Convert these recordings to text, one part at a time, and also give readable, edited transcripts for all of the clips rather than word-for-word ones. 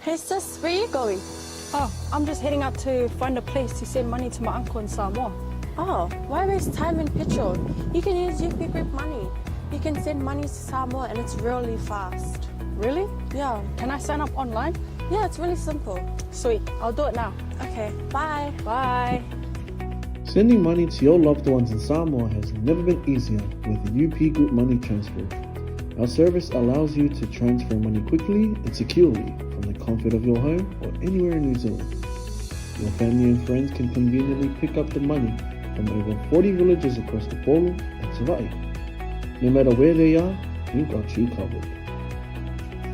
Hey sis, where you going? Oh, I'm just heading out to find a place to send money to my uncle in Samoa. Oh, why waste time and petrol? You can use UP Group Money. You can send money to Samoa and it's really fast. Really? Yeah. Can I sign up online? Yeah, it's really simple. Sweet, I'll do it now. Okay, bye. Bye. Sending money to your loved ones in Samoa has never been easier with UP Group Money Transfer. Our service allows you to transfer money quickly and securely from the comfort of your home or anywhere in New Zealand. Your family and friends can conveniently pick up the money from over 40 villages across the Upolu and Savaii. No matter where they are, we've got you covered.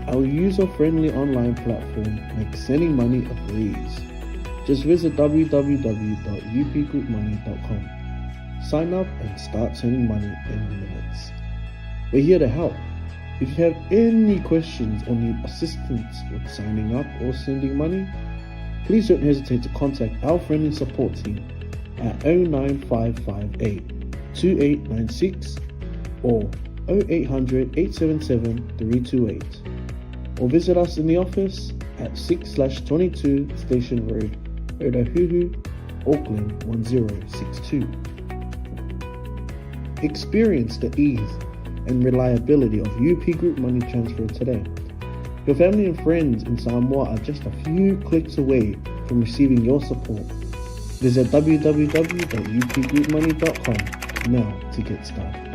Our user-friendly online platform makes sending money a breeze. Just visit www.upgroupmoney.com. Sign up and start sending money in minutes. We're here to help. If you have any questions or need assistance with signing up or sending money, please don't hesitate to contact our friendly support team at 09558 2896 or 0800 877 328 or visit us in the office at 6/22 Station Road, Otahuhu, Auckland 1062. Experience the ease and reliability of UP Group Money Transfer today. Your family and friends in Samoa are just a few clicks away from receiving your support. Visit www.upgroupmoney.com now to get started.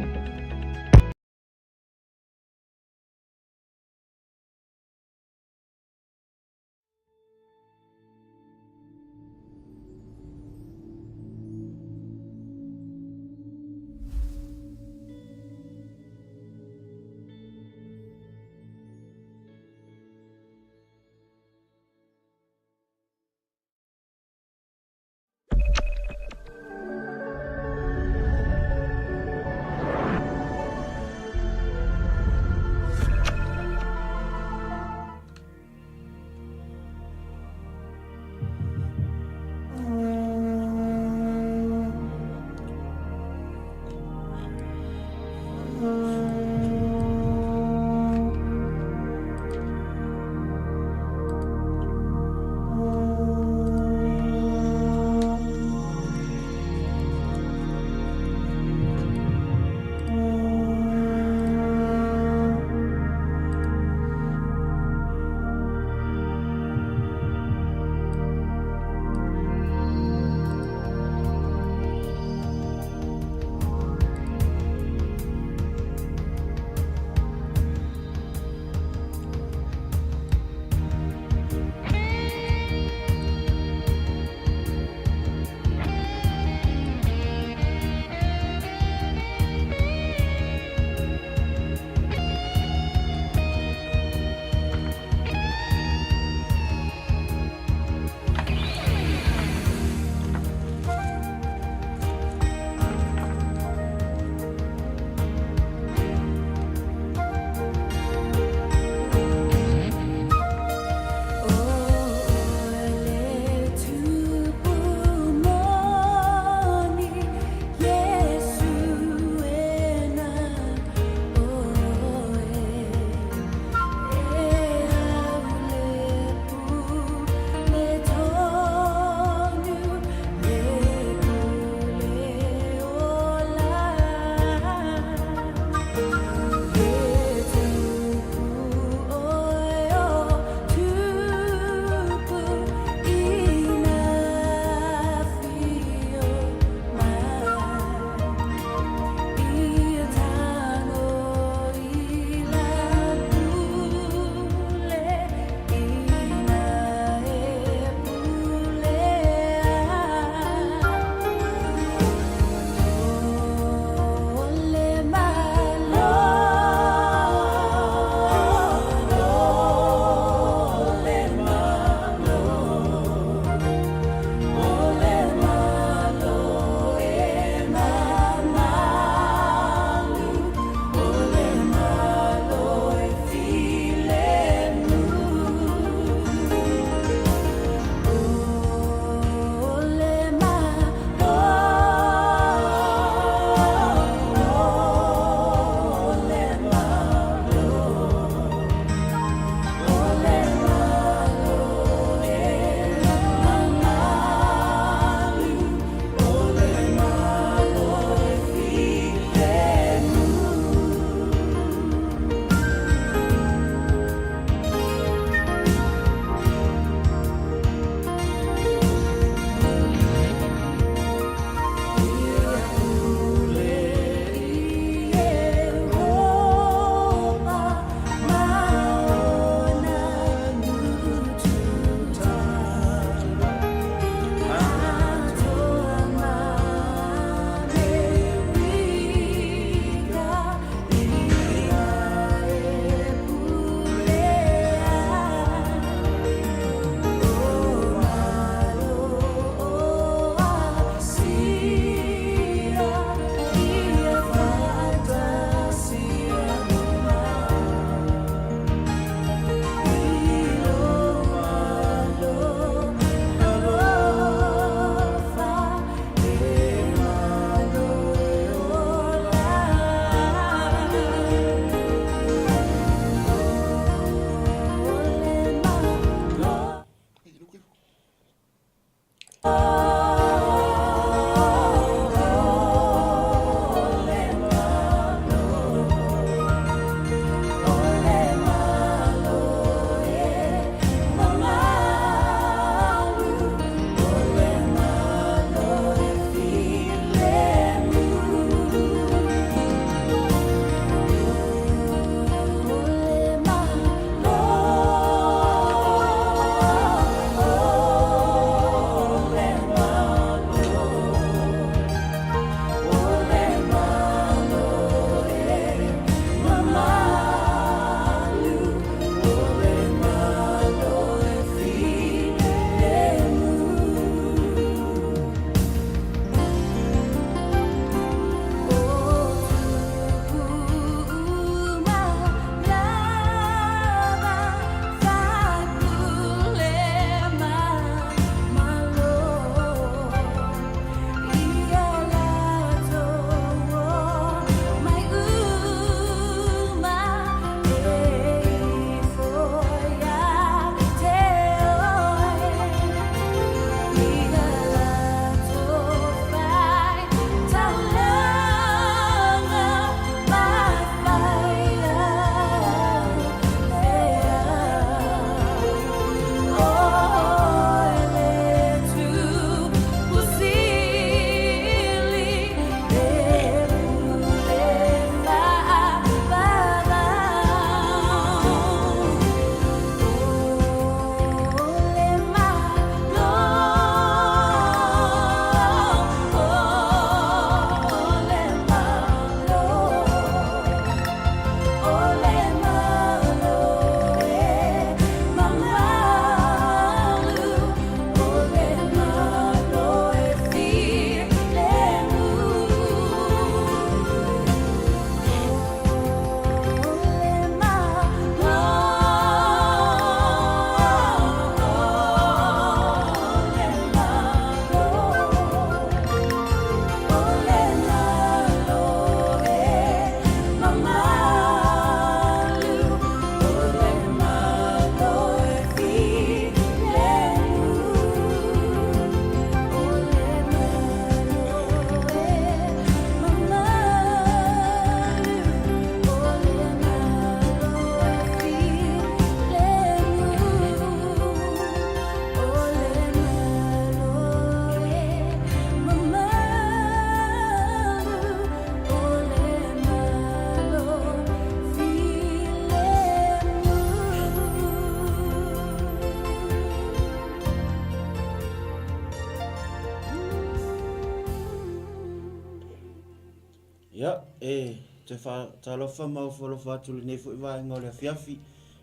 E te faatalofa ma ofo alofa atu i lenei foi vaega o le afiafi,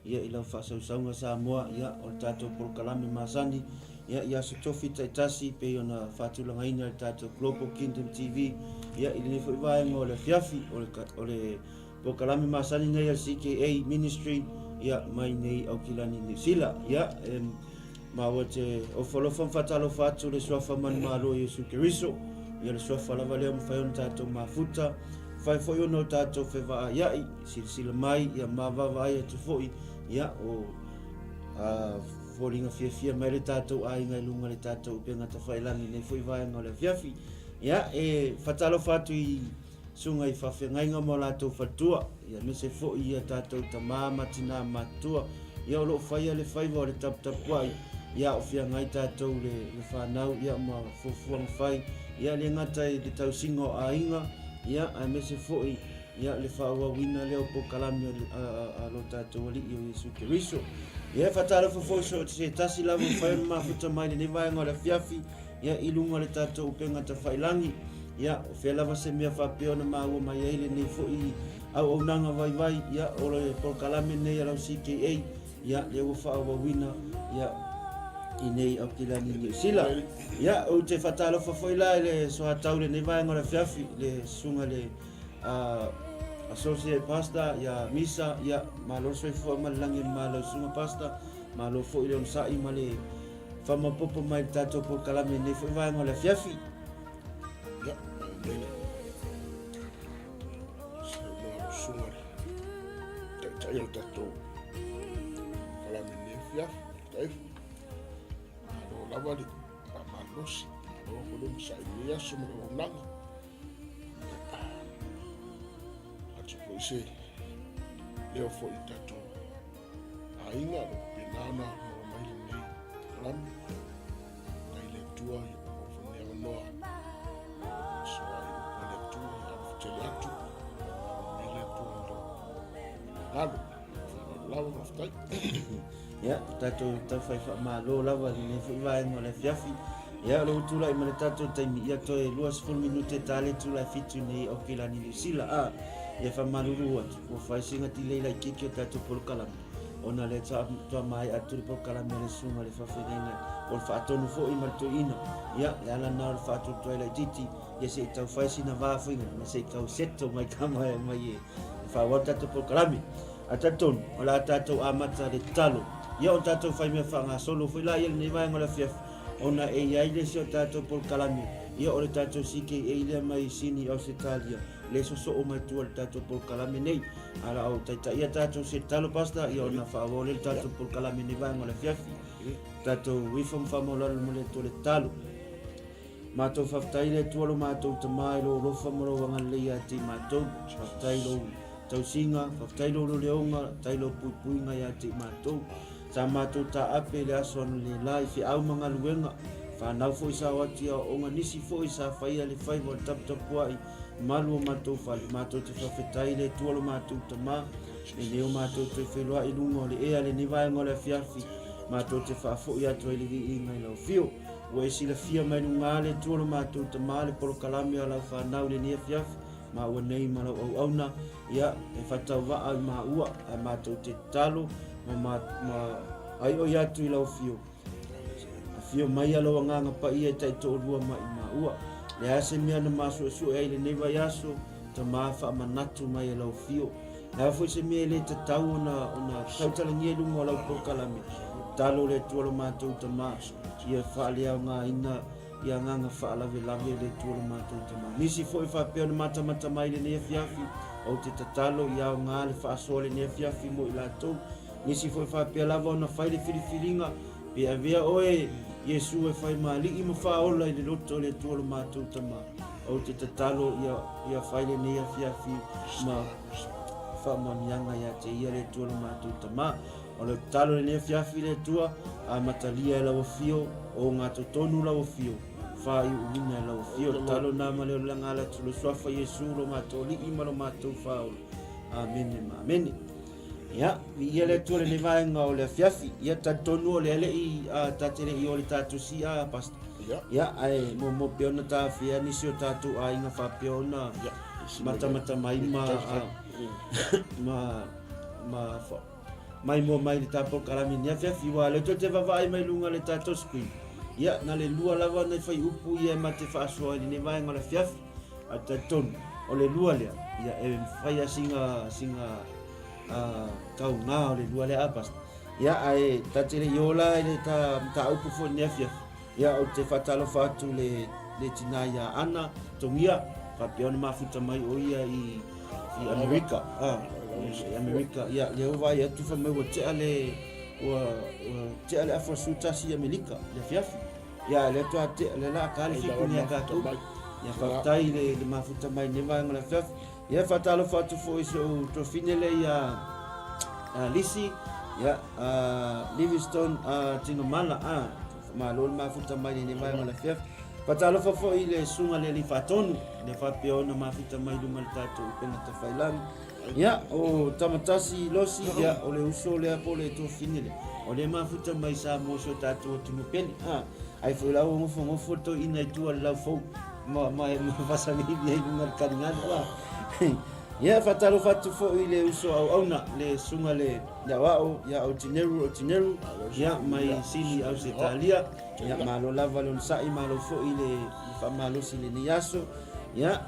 ia i lau faasausauga Samoa, ia o le tatou polokalame masani, ia i aso tofi taitasi e pei ona faatulagaina e le tatou Global Kingdom TV, ia i lenei foi vaega o le afiafi, o le, o le polokalame masani nei a le CKA Ministry, ia mai nei Aukilani Niu Sila. Ia e maua te ofo alofa ma faatalofa atu le suafa manumalo o Iesu Keriso, ia le suafa lava lea ua mafai ona tatou mafuta, mafai foi ona o tatou fevaaiai, silasila mai, ia ma vaavaai atu foi, ia o a, foliga fiafia mai le tatou aiga i luga le tatou upega tafailagi i lenei foi vaega o le afiafi. Ia, e faatalofa atu i susuga i faafeagaiga ma o latou faletua, ia aemaise foi ia tatou tama ma tinā matutua, ia o lo o faia le faiva o le taputapuai, ia o feagai tatou le, le fanau, ia ma fuafuaga fai, ia le gata i le tausiga o aiga, ia aemaise foi ia le faaauauina lea o polokalame a, a, a lo tatou Alii o Iesu Keriso. Ia e faatalofa foi so se tasi lava ua mafai ona mafuta mai lenei vaega o le afiafi, ia i luga o le tatou upega tafailangi. Ia, o fea lava se mea faapea ona maua mai ai lenei foi auaunaga vaivai, ia, o le polokalame nei a lau CKA, ia, lea ua faaauauina, ia, i nei Aukilani Niu Sila. Ia, ou te faatalofa foi la i le soatau lenei vaega o le afiafi, le susuga le uh, Associate Pastor, ia Misa, ia, malo le soifua ma le lagi e mama lau susuga Pastor, malo foi le onosai ma le faamapopo mai le tatou polokalame i lenei foi vaega o le afiafi. Ia, nei le saunoa lau susuga le taitai o le tatou kalame nei afiafi, taifu. Malo lava le faamalosi, malo foi le onosai i lenei aso ma le auaunaga. Ia, atu foi se leo foi i tatou aiga, o lo o faapena ona maua mai lenei kalame. Faafetai i le Atua ia maua foi lenei avanoa soa ai upu a le Atua ia alofa tele atu. Faamanuia le Atua i lou finagalo. Faaaloalo lava, faafetai. Ia, tatou taufai faamalo lava i lenei foi vaega o le afiafi. Ia, o lea ua tulai ma le tatou taimi, ia toe 20 minute ta le itula e 7 nei i Aukilani, Niu Sila. A, ia faamalulu atu, ua fai sina delay laitiiti o tatou polokalame, ona lea toa maea atu le polokalame a le susuga i le faafeagaiga o le faatonu foi ma le toeaina. Ia, le ala lena o le faatuatuai laitiiti, ia se i tau fai sina va foi ma se i tau settle mai tama e mai e faaauau le tatou polokalame. Ae talitonu, o le a tatou amata le tatalo. Ia o tatou fai mea faagasolo foi la ia lenei vaega o le afiafi, ona e i ai le isi o tatou polokalame, ia o le tatou CKA lea mai Sini Ausetalia, le sosoo mai tua i le tatou polokalame nei. A la o taitaia tatou se tatalo Pastor, ia ona faaauau lea le tatou polokalame nei vaega o le afiafi. Tatou ifo ma faamaualalo ma le Atua le tatalo. Matou faafetai le Atua lo matou Tama i lou alofa ma lou agalelei ia te i matou. Faafetai i lou tausiga, faafetai i lou leoleoga, faafetai i lou puipuiga ia te i matou. Sa matou taape i le aso analeila i feau ma galuega, fanau foi sa o atu i aoaoga, nisi foi sa faia le faiva o le taputapuai malu o matou fale. Matou te faafetai i le Atua lo matou Tama, lenei o matou toe feiloai i luga o le ea lenei vaega o le afiafi, matou te faafoi atu ai le viiga i lau afio. Ua e silafia mai luga le Atua lo matou Tama le polokalame a lau fanau i lenei afiafi, maua nei ma lau auauna, ia, e faatauvaa i maua, ae matou te tatalo ma, ma, ma aioi atu i lau afio. Afio mai a lou agaga paia e taitoalua mai i maua. Le a se mea na masuesue ai lenei vaiaso, Tama faamanatu mai e lau afio. Le a foi se mea e le tatau ona, ona tautalagia i luga o lau polokalame, tatalo le Atua lo matou Tama, ia faaleaogaina i agaga faalavelave le Atua lo matou Tama. Nisi foi faapea ona matamata mai lenei afiafi, ou te tatalo ia aoga le faasoa lenei afiafi mo i latou. Nisi foi faapea lava ona fai le filifiliga, pe avea oe, Iesu e fai ma alii ma faaola i le loto o le Atua lo matou Tama. Ou te tatalo ia, ia fai lenei afiafi ma faamanuiaga ia te ia le Atua lo matou Tama. O le tatalo lenei afiafi le Atua, amatalia e lau afio, o gatotonu lau afio, faaiuiuina e lau afio. Tatalo na ma le olaga ala atu lo suafa Iesu lo matou Alii ma lo matou Faaola. Amene ma amene. Ia, viia le Atua lenei vaega o le afiafi. Ia, talitonu o lea le i, ta te le i o le tatou si a pastor. Ia, ae muamua pea ona tafea nisi o tatou aiga faapea ona Ia. matamata mai ma ma ma maimoa mai i le ta polokalame i lenei afiafi. Aua o lea tou te vaavaai mai luga o le tatou screen, ia, na le lua lava nai fuaiupu ia e ma te faasoa i lenei vaega o le afiafi. Ae talitonu, o le lua lea, ia, e fai lava sina, sina kauga o le lua lea, a Pastor? Ia, ae ta te le i oo la i le ta mataupu foi i lenei afiafi, Ia, ou te faatalofa atu i le, le tinā iā Ana Togia, faapea ona mafuta mai o ia i, i Amerika. Ah, i Amerika. Ia, lea ua vaai atu fai mai ua tea le, ua, ua tea le afa 11 i Amerika, le afiafi. Ia, lea toa tea, lea la a le fitu nei a tatou. Ia, faafetai i le, le mafuta mai i lenei vaega o le afiafi. Ia, faatalofa atu foi i si ou tuafine lea ia Lisi, ia, Livingstone Tigamala, a, malo le mafuta mai lenei vaega o le afiafi. Faatalofa foi i le susuga le Alii Faatonu, lea faapea ona mafuta mai i luga o le tatou upega tafailagi. Ia, o Tamatasi Losi, ia, o le uso lea po o le tuafine lea, o lea mafuta mai i Samoa i si o tatou atunuu pele. A, ai foi la ua nofonofo le toeaina i tua i le laufou. Ma, ma, ma fasagilia i luga le taligalu a. Ia, faatalofa atu foi i le uso auauna, le susuga le le aoao, ia Otineru Otineru, ia, mai Sini Ausetalia. Ia, malo lava le onosai, malo foi le, le faamalosi i lenei aso. Ia,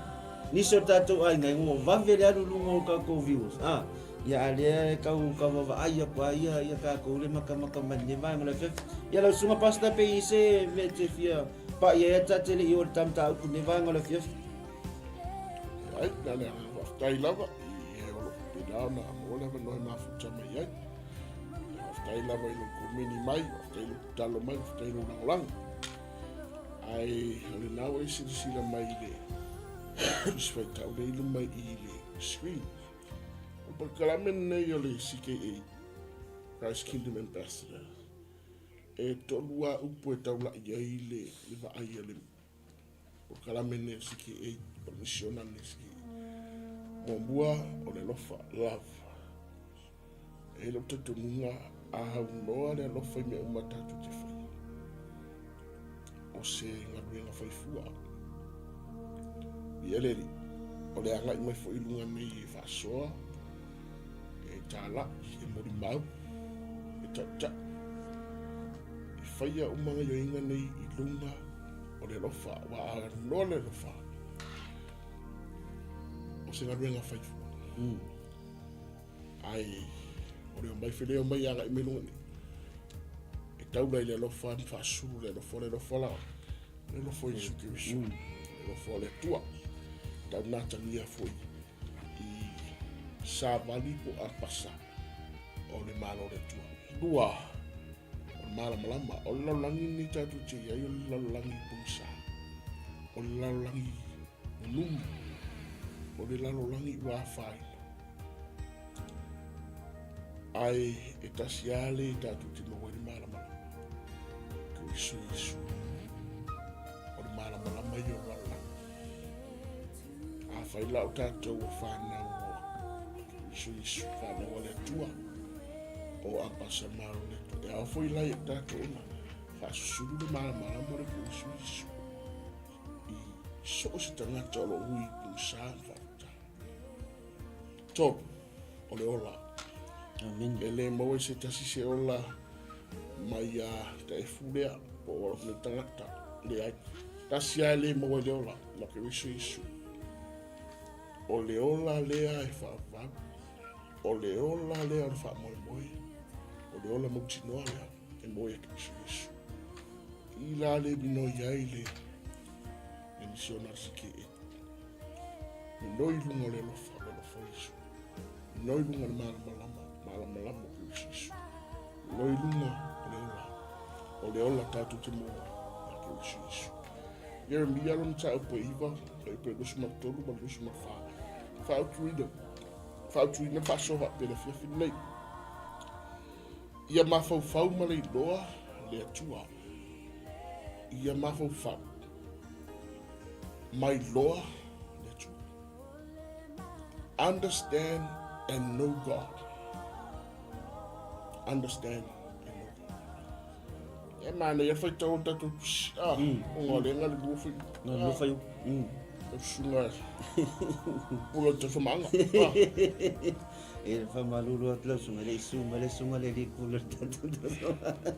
nisi o tatou aiga, e ua vave le alu i luga o tatou viewers. A, ia, a lea e tau, tau vaavaai atu lava ia, ia tatou le matamata mai lenei vaega o le afiafi. Ia, lau susuga Pastor, pe i ai se mea e te fia Pai ai ta te le i o le mataupu i lenei vaega o le afiafi. Ai, na le agaga faafetai lava i e o lo o faapena ona maua le avanoa e mafuta mai ai. Faafetai lava i lou komeni mai, faafetai i lou tatalo mai, faafetai i lou lagolago. Ae o lena ua e silasila mai i le tusi faitau lea i luma i le screen. O le polokalame lenei o le CKA, Christ Kingdom Ambassador, E tolu lava upu e taulai ai le vaai a le polokalame lenei a le CKA, o le misiona lenei a le CKA. Muamua, o le alofa, love. E i ai lou talitonuga, a aunoa le alofa i mea uma tatou te faia, o se galuega faifua. Ia le Alii, o le agai mai foi i luga nei e faasoa, e tālaʻi, e molimau, e taʻutaʻi, e faia uma gaoioiga nei i luga o le alofa, aua a noa le alofa, o se galuega faifua. Ae o le omai fele omai agai mai luga nei, e taula i le alofa ma faasulu le alofa, o le alofa la, o le alofa o Iesu Keriso, le alofa o le Atua, tau natagia foi i savali po o apasa o le Malo o le Atua. Lua, o le malamalama. O le lalolagi lenei tatou te i ai, o le lalolagi pogisa. O le lalolagi nunumi. O le lalolagi ua afaina. Ae e tasi lava le tatou te maua ai le malamalama. Keriso Iesu. O le malamalama ia o le lalolagi. Afai la o tatou ua fanau o Iesu fanau a le Atua, o apasa malo le Atua. E ao foi la ia tatou ona faasusulu le malamalama o le Keriso Iesu i so o se tagata o lo o ui i pugisa ma faafetai. Tolu, o le ola. Amen. E le maua i se tasi se ola mai ia taefu lea, po o lou nei tagata. Leai. Tasi lava e le maua i le ola, ma Keriso Iesu. O le ola lea e faavavau. O le ola lea o le faamoemoe. O le ola mautinoa lea e maua ia Keriso Iesu. I la le minoi ai le le misionari CKA. Minoi i luga o le alofa, o le alofa o Iesu. Minoi i luga o le malamalama, malamalama o Keriso Iesu. Minoi i luga o le ola, o le ola tatou te maua ia Keriso Iesu. Ieremia lona mataupu e 9, fuaiupu e 23 ma le 24. Faautuina, faautuina le faasoa faapea i le afiafi lenei. Ia mafaufau ma le iloa le Atua. Ia mafaufau ma iloa le Atua. Understand and know God. Understand and know God. E manaia le faitau o le tatou tusi. Ah, o ngā lenga le lua whai. Ngā lua whai. Lau susuga pula o Taufamaaga. E le faamalulu atu lau susuga, e le i susu mai le susuga le alii pule o le tatou Taufamaaga.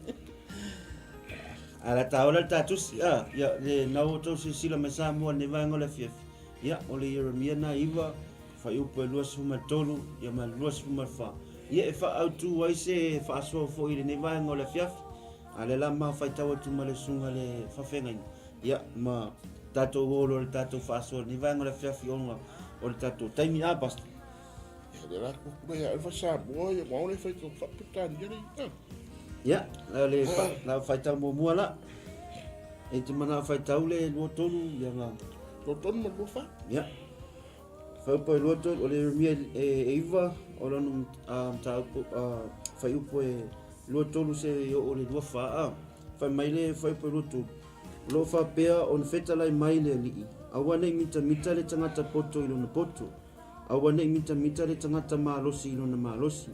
A la ta ola le ta tusi, a, ia, le nau o tau silasila mai Samoa i lenei vaega o le afiafi, ia, o le Ieremia na 9, fuaiupu e 23, ia ma le 24. Ia, e faaautu ai se faasoa foi i lenei vaega o le afiafi, a lea la ma faitau atu ma le susuga le faafeagaiga, ia, ma tatou o loa i le tatou faasoa i lenei vaega o le afiafi ona o le tatou taimi. A, Pastor? Ia, lea la kuku ia alfa Samoa, ia wao le whaitau whapetania le ita. Ia, le la whaitau muamua la. E te mana whaitau le 23, ia ngā. 23 ma 24. Ia. Whaupa e 23, o le Jeremia e, e iwa, o lana mataupu, whaiupu e 23 se i o le 24, a. Whai mai le whaiupu e 23. O lo o faapea ona fetalai mai le Alii, aua nei mitamita le tangata poto i lona poto, Aua ne i mitamita le tagata malosi i lona malosi.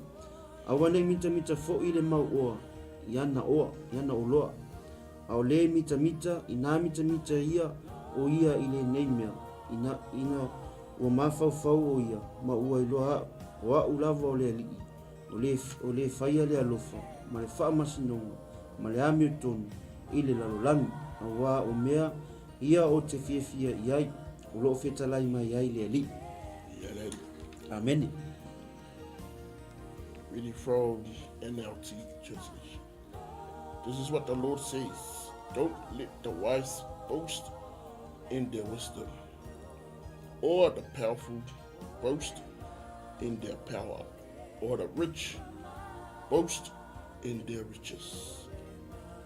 Aua ne i mitamita foi le mau oa i ana oa, i ana oloa. A o lē mitamita, inā mitamita ia o ia i lenei mea, ina, ina ua mafaufau o ia, ma ua iloa aʻu, o aʻu lava o le Alii, o lē, o lē faia le alofa, ma le faamasinoga, ma le amiotonu i le lalolagi, auā o mea ia ou te fiafia i ai, o lo o fetalai mai ai le Alii. Ia le Alii. Amene. Reading from NLT translation. This is what the Lord says. Don't let the wise boast in their wisdom, or the powerful boast in their power, or the rich boast in their riches.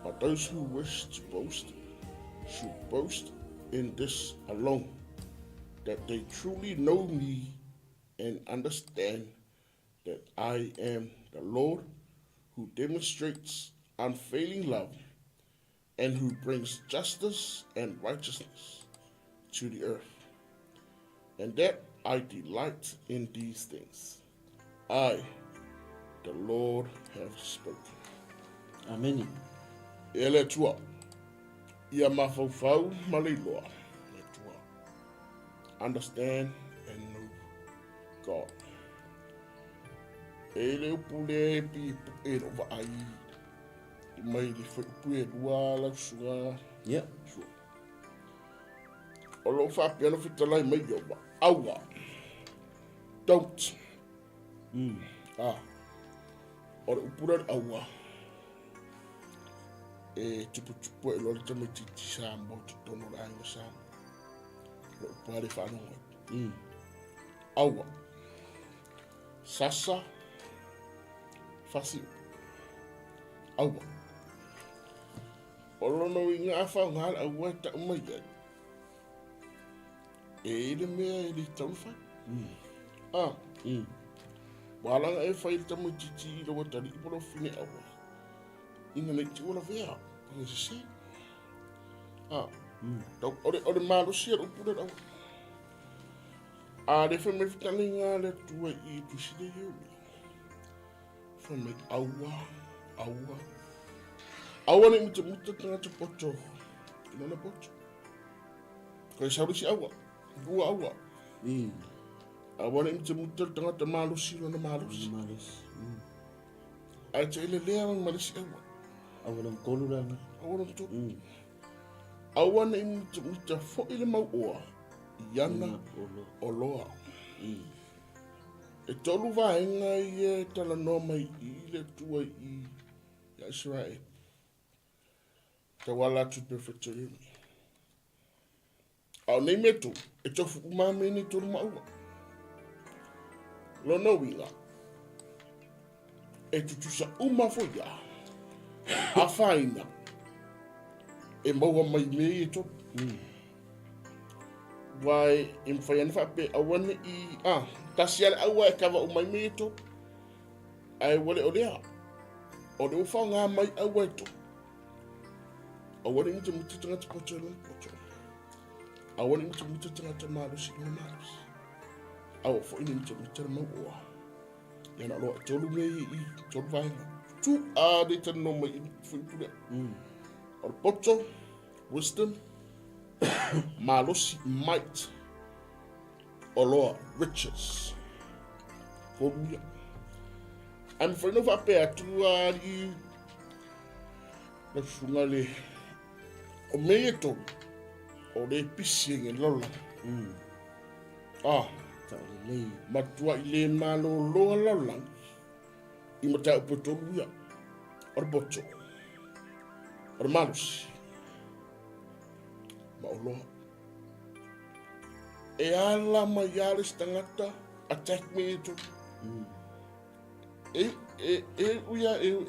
But those who wish to boast should boast in this alone, that they truly know me and understand that I am the Lord who demonstrates unfailing love and who brings justice and righteousness to the earth. And that I delight in these things. I, the Lord, have spoken. Amene. E le Atua, ia mafaufau ma le iloa, le Atua. Understand and know God. E le upu le pi e lo vaai mai le fuaiupu e lua lau susuga. Ia. Sua. O lo o faapea ona fetalai mai Ioba, aua, don't. Mm. Ah, o le upu lea o le aua, e tuputupu ai loa le tamaitiiti Samoa i totonu o le aiga Samoa. O le upu lava lea e faalogo atu. Aua, sasa, fasi upu. Aua. O lona uiga a faaaoga le aua e tau mai ai, e i le mea e le tatau ona fai. A, ua ala ona e fai i le tamaitiiti i lou atalii po o lou fine aua, ina ne i te i ua lavea, ua sese. A, o le, o le malosi o le upu lea o le aua. A le fai mai fetalaiga a le Atua i i tusi lea i Ieremia, Fai mai, aua, aua, aua ne i mutamuta tagata poto i lona poto. Koe sau le isi aua, lua aua. Aua ne i mutamuta le tagata malosi i lona malosi. Malosi. Ae te elelea ma le isi aua. Aua lona tolu la na. Aua lona tolu. Aua ne i mutamuta foi le mau oa i ana oloa. E tolu vaega ia e talanoa mai i le Atua i ia Isaraelu. Tauala atu i Perfect Jeremy. A o nei mea tolu, e tofu uma mea nei tolu maua. Lona uiga, e tutusa uma foi ia, afaina e maua mai mea ia e tolu. Aua e mafai ana faapea aua ne i, a, tasi lava le aua e kava uma ai mea ia e tolu. Ae ua le o lea, o lea ua faaaoga mai aua e tolu. Aua ne i mutemutu tagata poto e lona poto. Aua ne i mutemutu tagata malosi i lona malosi. Aua foi ne i mutemutu le mau oa. Ia na loa e tolu mea ia i tolu vaega. Tu a le talanoa mai i fuaiupu lea. O le poto, wisdom, malosi, might. Oloa, riches. Tolu ia. Ae mafai ona faapea atu a alii lau susuga le o mea ia e tolu o le pisi ai le lalolagi. Ah. Tau lelei. Matuai le malolo le lalolagi i mataupu e tolu ia. O le poto, o le malosi, ma oloa. E ala mai lava le isi tagata attack me e tolu. E, e, e, uia, e,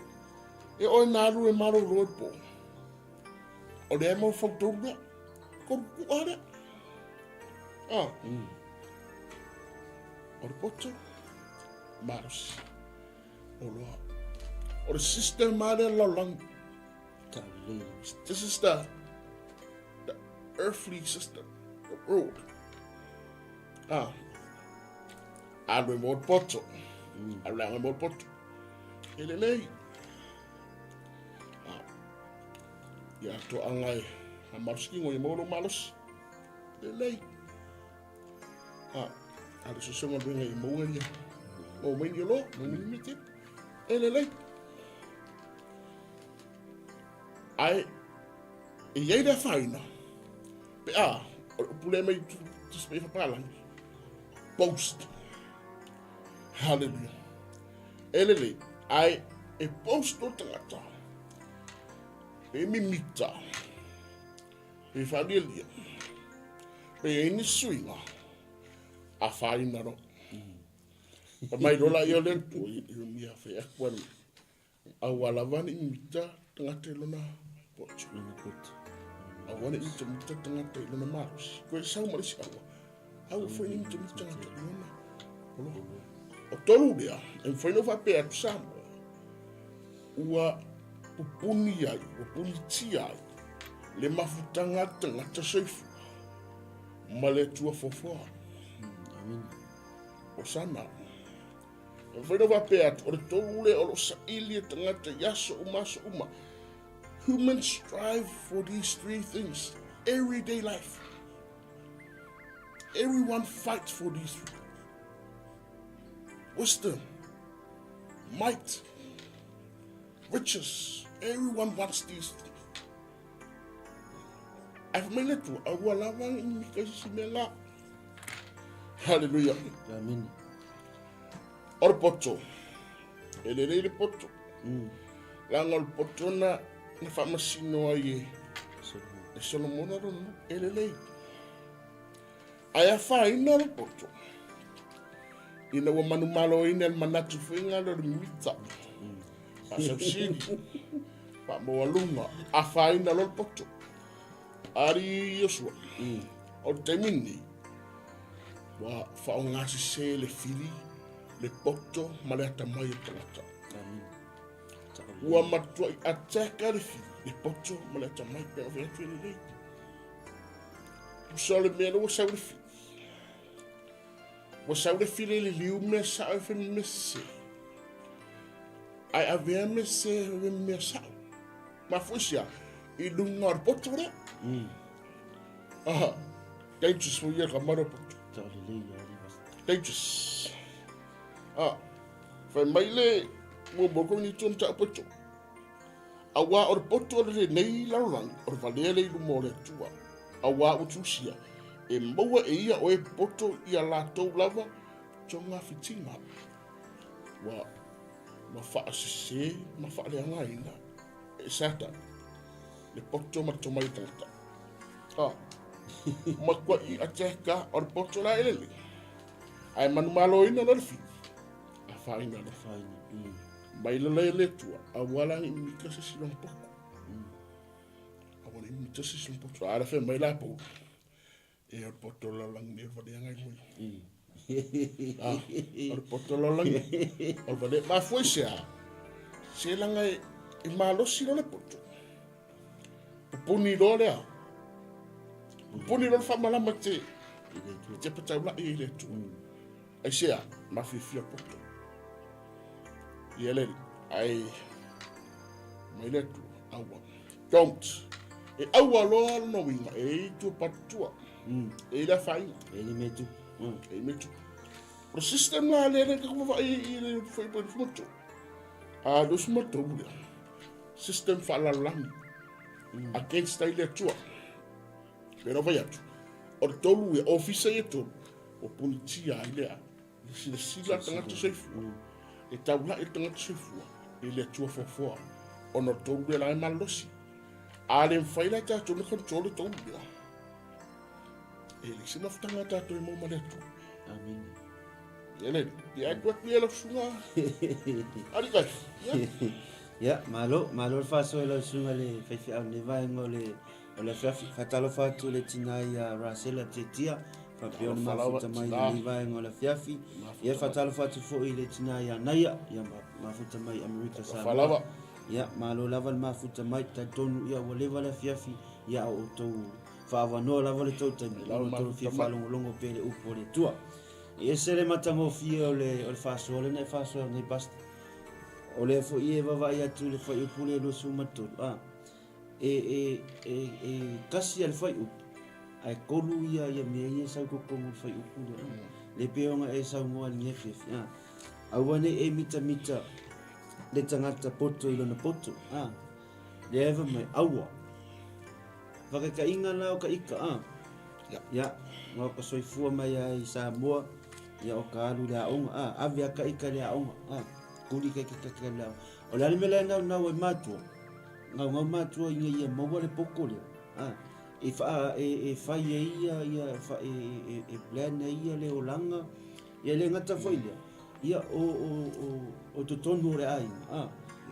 e oe na alu e malolo i po. O lea e mau fautolu lea. Kolu kua lea. Ah. O le poto, malosi, oloa. O le system a lea lalolagi. This is the, the earthly system, the world. Ah. Alu e mo le poto. Alu leaga e mo le poto. E lelei. Ah. Ia toaga e a malosi kingo ia maua lou malosi. Lelei. Ah. A le sosoga luega ia maua ia. Maua mai ni oloa, maua mai ni mea tele. E lelei. Ae e i ai le afaina, pe a, o le upu lea mai Tusi Paia Faapalagi, boast. Hallelujah. E lelei, ae e boast o tagata, pe mimita, pe faalialia, pe i ai ni suiga, afaina loa. Pa mai loa laia o le Atua, i mea whai aku Aua lava ne i mita tagata i lona poto. Lona poto. Aua ne i mitamita tagata i lona malosi. Koe sau ma le isi aua. Aua foi ne i mitamita tagata i lona oloa. O tolu lea, e mafai ona faapea atu Samoa, ua pupuni ai, ua punitia ai le mafutaga a le tagata soifua ma le Atua foafoa. O sana. E mafai ona faapea atu, o le tolu lea o lo o saili e tagata i aso uma aso uma. Humans strive for these three things everyday life. Everyone fights for these three. Wisdom, might, riches. Everyone wants these things. Ae fai mai le Atua, a ua lava i mika i se mea la. Hallelujah. Amen. O le poto. E lelei le poto. Leaga o le poto na, na faamasino ai e, e Solomona lona, e lelei. Ae afaina le poto. Ina ua manumaloina e le manatu foi ngalo le mita. Faasausili. Faamaualuga. Afaina loa le poto. Ari Iosua. O le taimi lenei, ua faaaogasese le fili, le poto ma le atamai o le tagata. Ua matuai attack le fili, le poto ma le atamai pe ave atu e lelei. Tusa o le mea lea ua sau le fili. Ua sau le fili e liliu mea sao e fai ma mea sese. Ae avea mea sese e fai ma mea sao. Mafua i se a? I luga o le poto lea. Aha. Dangerous foi ia ka maro poto. Dangerous. Ah. Fai mai le mo mo ko ni tun ta poto. Auā o le poto o lenei lalolagi, o le valea lea i luma o le Atua, auā ua tusia, e maua e ia o e poto ia latou lava togafitiga, ua, ua faasese ma faaleagaina e Satani le poto ma le tomai o tagata. Ah, matuai attack o le poto la e lelei, ae manumaloina loa le fili, afaina loa. Afaina. Mai lala e le Atua, aua la ne i mita se isi lona poto. Aua ne i mita se isi lona poto. A la fai mai la Paulu, e o le poto lalolagi nei o le valeaga i moe. Ah, o le poto lalolagi o le valea. Mafua i se a? Se laga e, e malosi loa le poto. Pupuni loa le ao. Pupuni loa le faamalama i te, i te pataulai i le Atua. Aisea? Mafiafia poto. Ia le ai mai le Atua, aua. Don't. E aua loa lona uiga, e i tua patutua. E i le afaina. E ni mea tupu. E me tu. O le system la lea lea ka vaai i le fuaiupu 23. A 23 lea. System faalalolagi. Against ai le Atua. Pei ona fai atu, o le tolu ia, ofisa ia e tolu, ua punitia ai le a, le silasila a le tagata soifua, e taulai le tagata soifua i le Atua foafoa, ona o le tolu lea la e malolosi. A le mafai la e tatou ona control le tolu lea, e leai se mafutaga a tatou e maua ma le Atua. Amene. Ia le, ia atu atu ia lau susuga Alii Ia. Ia, malo, malo le faasoa i lau susuga le faifeau i lenei vaega o le O le afiafi, faatalofa atu i le tina ia Rasela Tietia, faapea ona mafuta mai i lenei vaega o le afiafi. Ia, faatalofa atu foi i le tina ia Naia, ia mafuta mai i Amerika Samoa. Ia, malo lava le mafuta mai, talitonu ia ua leva le afiafi, ia a o outou faaavanoa lava le tou taimi, ua outou fia faalogologo pea i le upu a le Atua. E ese le matagofie o le, o le faasoa lea na e faasoa nei, Pastor. O lea foi e vaavaai atu i le fuaiupu lea 23, a. E, e, e, e tasi a le fuaiupu, ae tolu ia, ia mea ia e sau i totonu o le fuaiupu lea. Mm. Le pei ona e saunoa i lenei afiafi. Ah. Aua ne i e mitamita le tagata poto i lona poto. Ah. Lea e fai mai, aua. Whakatainga la o ka ika, ah. Ya. Ya, ngā o ka soifua mai ai i Samoa, ia o ka alu le aoga, ah, ave a ka ika le aoga, ah, kuli ka ika ka le aoga. O le a le mea la e naunau ai mātua, Ngaungau matua ina ia maua le poko lea, a, e, wha, e, e whai e ia, ia, wha, e, e, e plan e ia le olanga, ia le ngata foi lea, ia o, o, o, o totonu o le aiga, a,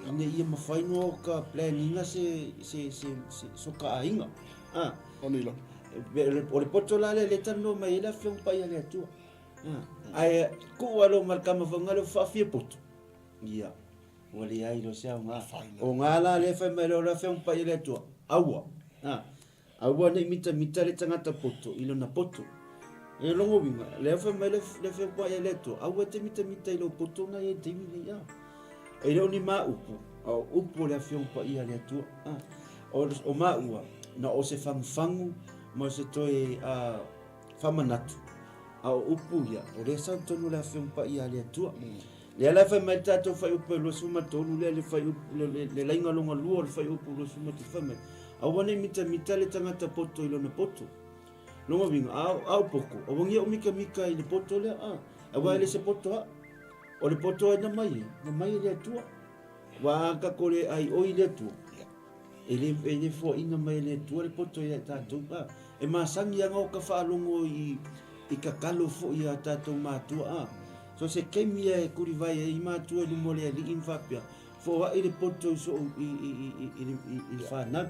ina ia mawhai noa o ka plan inga se, se, se, se, so ka aiga, a. Oni la. O le poto la le le tano mai e le afioga paia le Atua. A, ae kuu alo ma le kama whangale o whaafia poto. Ia. Ua leai loa se aoga. O ngā la lea whai mai loa rāwhea pai e le Atua. Aua. Ha. Aua nei mitamita le tangata poto i lona poto. E longo winga, lea whai mai le whea pai e le Atua. Aua te mitamita i lo poto na i teimi nei a. E leo ni mā upu, a o upu o le awhiong pa ia le Atua. Ha. O, o mā ua, na o se whanguwhangu, ma o se toe a, whamanatu. A o upu ia, o lea sau tonu le awhiong pa ia le Atua. Lea la e fai mai le tatou fuaiupu e 23 lea le fuaiupu le, le, le laina longa lua o le fuaiupu 23 fai mai aua nei mitamita le tagata poto i lona poto. Longa uiga, a, a o poko, aua o mikamika i le poto lea, a, aua e le se poto a. O le poto ai na mai e, na mai e le Atua. Wa a ka kore ai oi le Atua. E le, e le foaina mai e le Atua le poto ia i tatou. A, e masani anga o ka faalogo i, i kakalo foi a tatou matua. A, so se taimi ia e kurivai ai matua i luma o le alii ma faapea, foai le poto i sou, i, i, i, i, i, i, i le whanau.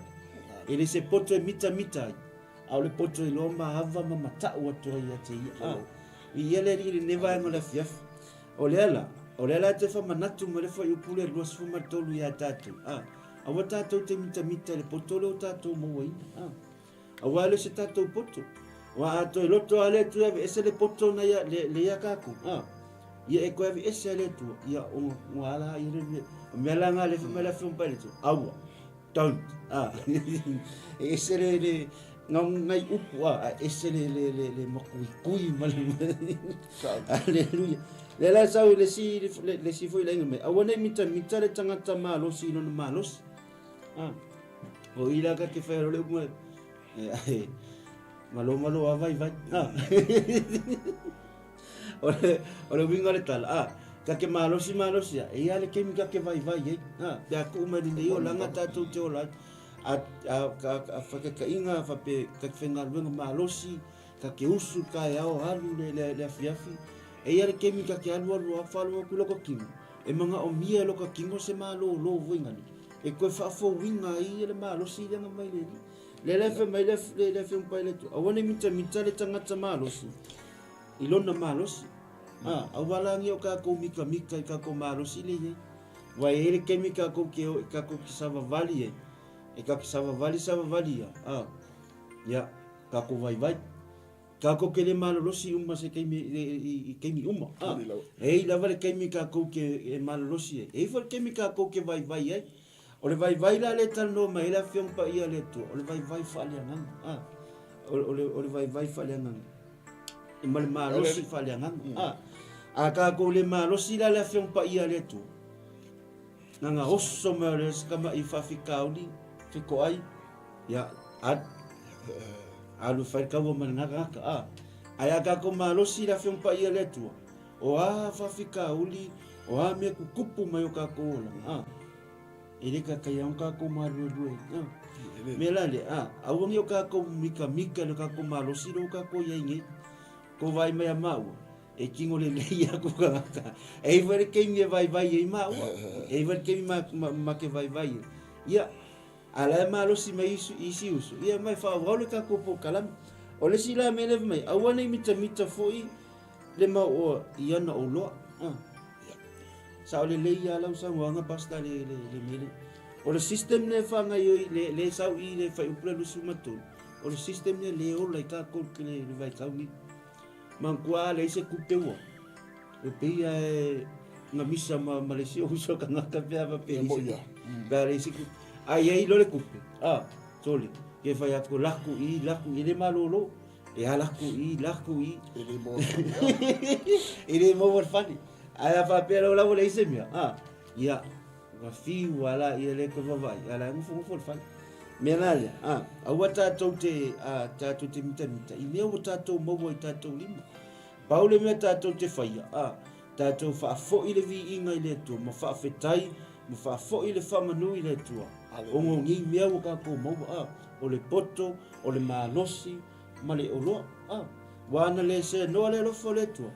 E le se poto e mitamita ai, a o le poto e loa ma ava ma matau atu ai ia te ia. A, i ia le alii i lenei vaega o le afiafi. O lea la, o lea la e toe faamanatu mai le fuaiupu lea 23 ia tatou. A, aua tatou te mitamita i le poto lea o tatou mauaina. A, aua e le o se tatou poto. Aua a toe loto lava le Atua e aveese le poto na ia, le, le ia kakou. A, ia e toe aveese a le Atua, ia o ngā la ia le, le, o mea la ngā le wha mai la whiong pai le Atua. Aua, don't. A, e ese le, le, ngau ngai upu, a, a ese le, le, le, le makuikui ma le, Aleluia. Le la sau le si le, le si foi lainga mai. Aua nei mitamita le tangata malosi i lona malosi. Ah. O i la ka ke whai le upu mai. E, malo malo a vai vai. Ah. o le o le winga le tala. Ah. Ka ke malosi malosi a. E ia le kemi ka ke vai vai ei. Ah. Pe a ku mai nei o langa tātou te ola. A a a, a whakakainga whape ka te whengaluenga malosi. Ka ke usu ka e ao alu le, le, le afiafi. E ia le kemi ka ke alu alu a whalo aku loka kino. E manga o mia e loka kino se malo lo voinga ni. E koe whaafouinga ai ia le malosi i lenga mai le ni. Le le fe mai le, le, le fe umpai le tu. Aua ne mitamita le tangata malosi. I lona malosi. Ha, aua la ngi o kākou mikamika i kākou malosi le iei. Wa e le kemi kākou ke o, kākou ki savavali e. E ka ki savavali savavali ia. Ha, ia. Kako vaivai. Kako ke le malolosi uma se keimi, i, i keimi uma. Ah, e i lava le keimi kakou ke e malolosi e. E ifo le keimi kakou ke vaivai ai. O le vaivai la le talanoa mai ai le Afioga Paia a le Atua, o le vaivai faaleagaga. Ah, o, o, le, o le vaivai faaleagaga. Ma le malosi faaleagaga. A, a tatou le malosi la le Afioga Paia a le Atua, na ona oso mai o le isi tama'i faafitauli fetoai, ia, alu. Alu e fai le taua ma lena tagata. A, ae a tatou malosi le Afioga Paia a le Atua, o a faafitauli, o a mea tutupu mai o tatou olaga, a, E le taitai lava ona tatou maluelue ai. A. Mea la lea, a, aua ne i o tatou mitamita i le tatou malosi lea ua tatou i ai nei. Tou vaai mai ia maua, e tino lelei lava tou tagata. E i ai foi le taimi e vaivai ai maua, e i ai foi le taimi ma, ma, ma te vaivai ai. Ia, a o la e malosi mai isi, isi uso, ia ma e faaauau le tatou polokalame. O le isi la mea lea e fai mai, aua ne i mitamita foi le mau oa i ana oloa. A. Sao lelei lava lau saunoaga Pastor le le le mea lea. O le system lea e faagaoioi le le sau i le fuaiupu lea 23, o le system lea le ola i tatou i le le vaitau nei. Manatua a leai se tupe ua e pei lava e gamisa ma ma le isi uso tagata pe a faapea e leai se pe a leai se tupe. A i ai loa le tupe, a, sole, ke fai atu laku i, laku i, e le malolo. E ala atu i, la atu i. E le maua le fale. E le maua le fale. Ae a faapea lau lava leai se mea, a, ia, ua fiu lava la ia le toe vaavaai, a o la e nofonofo le fale. Mea la lea, a, aua tatou te, a, tatou te mitamita i mea ua tatou maua i tatou lima. Pau le mea tatou te faia, a, tatou faafoi le viiga i le Atua ma faafetai ma faafoi le faamanu i le Atua, ona o nei mea ua tatou maua, a, o le poto, o le malosi ma le oloa. A, ua ana le seanoa le alofa o le Atua,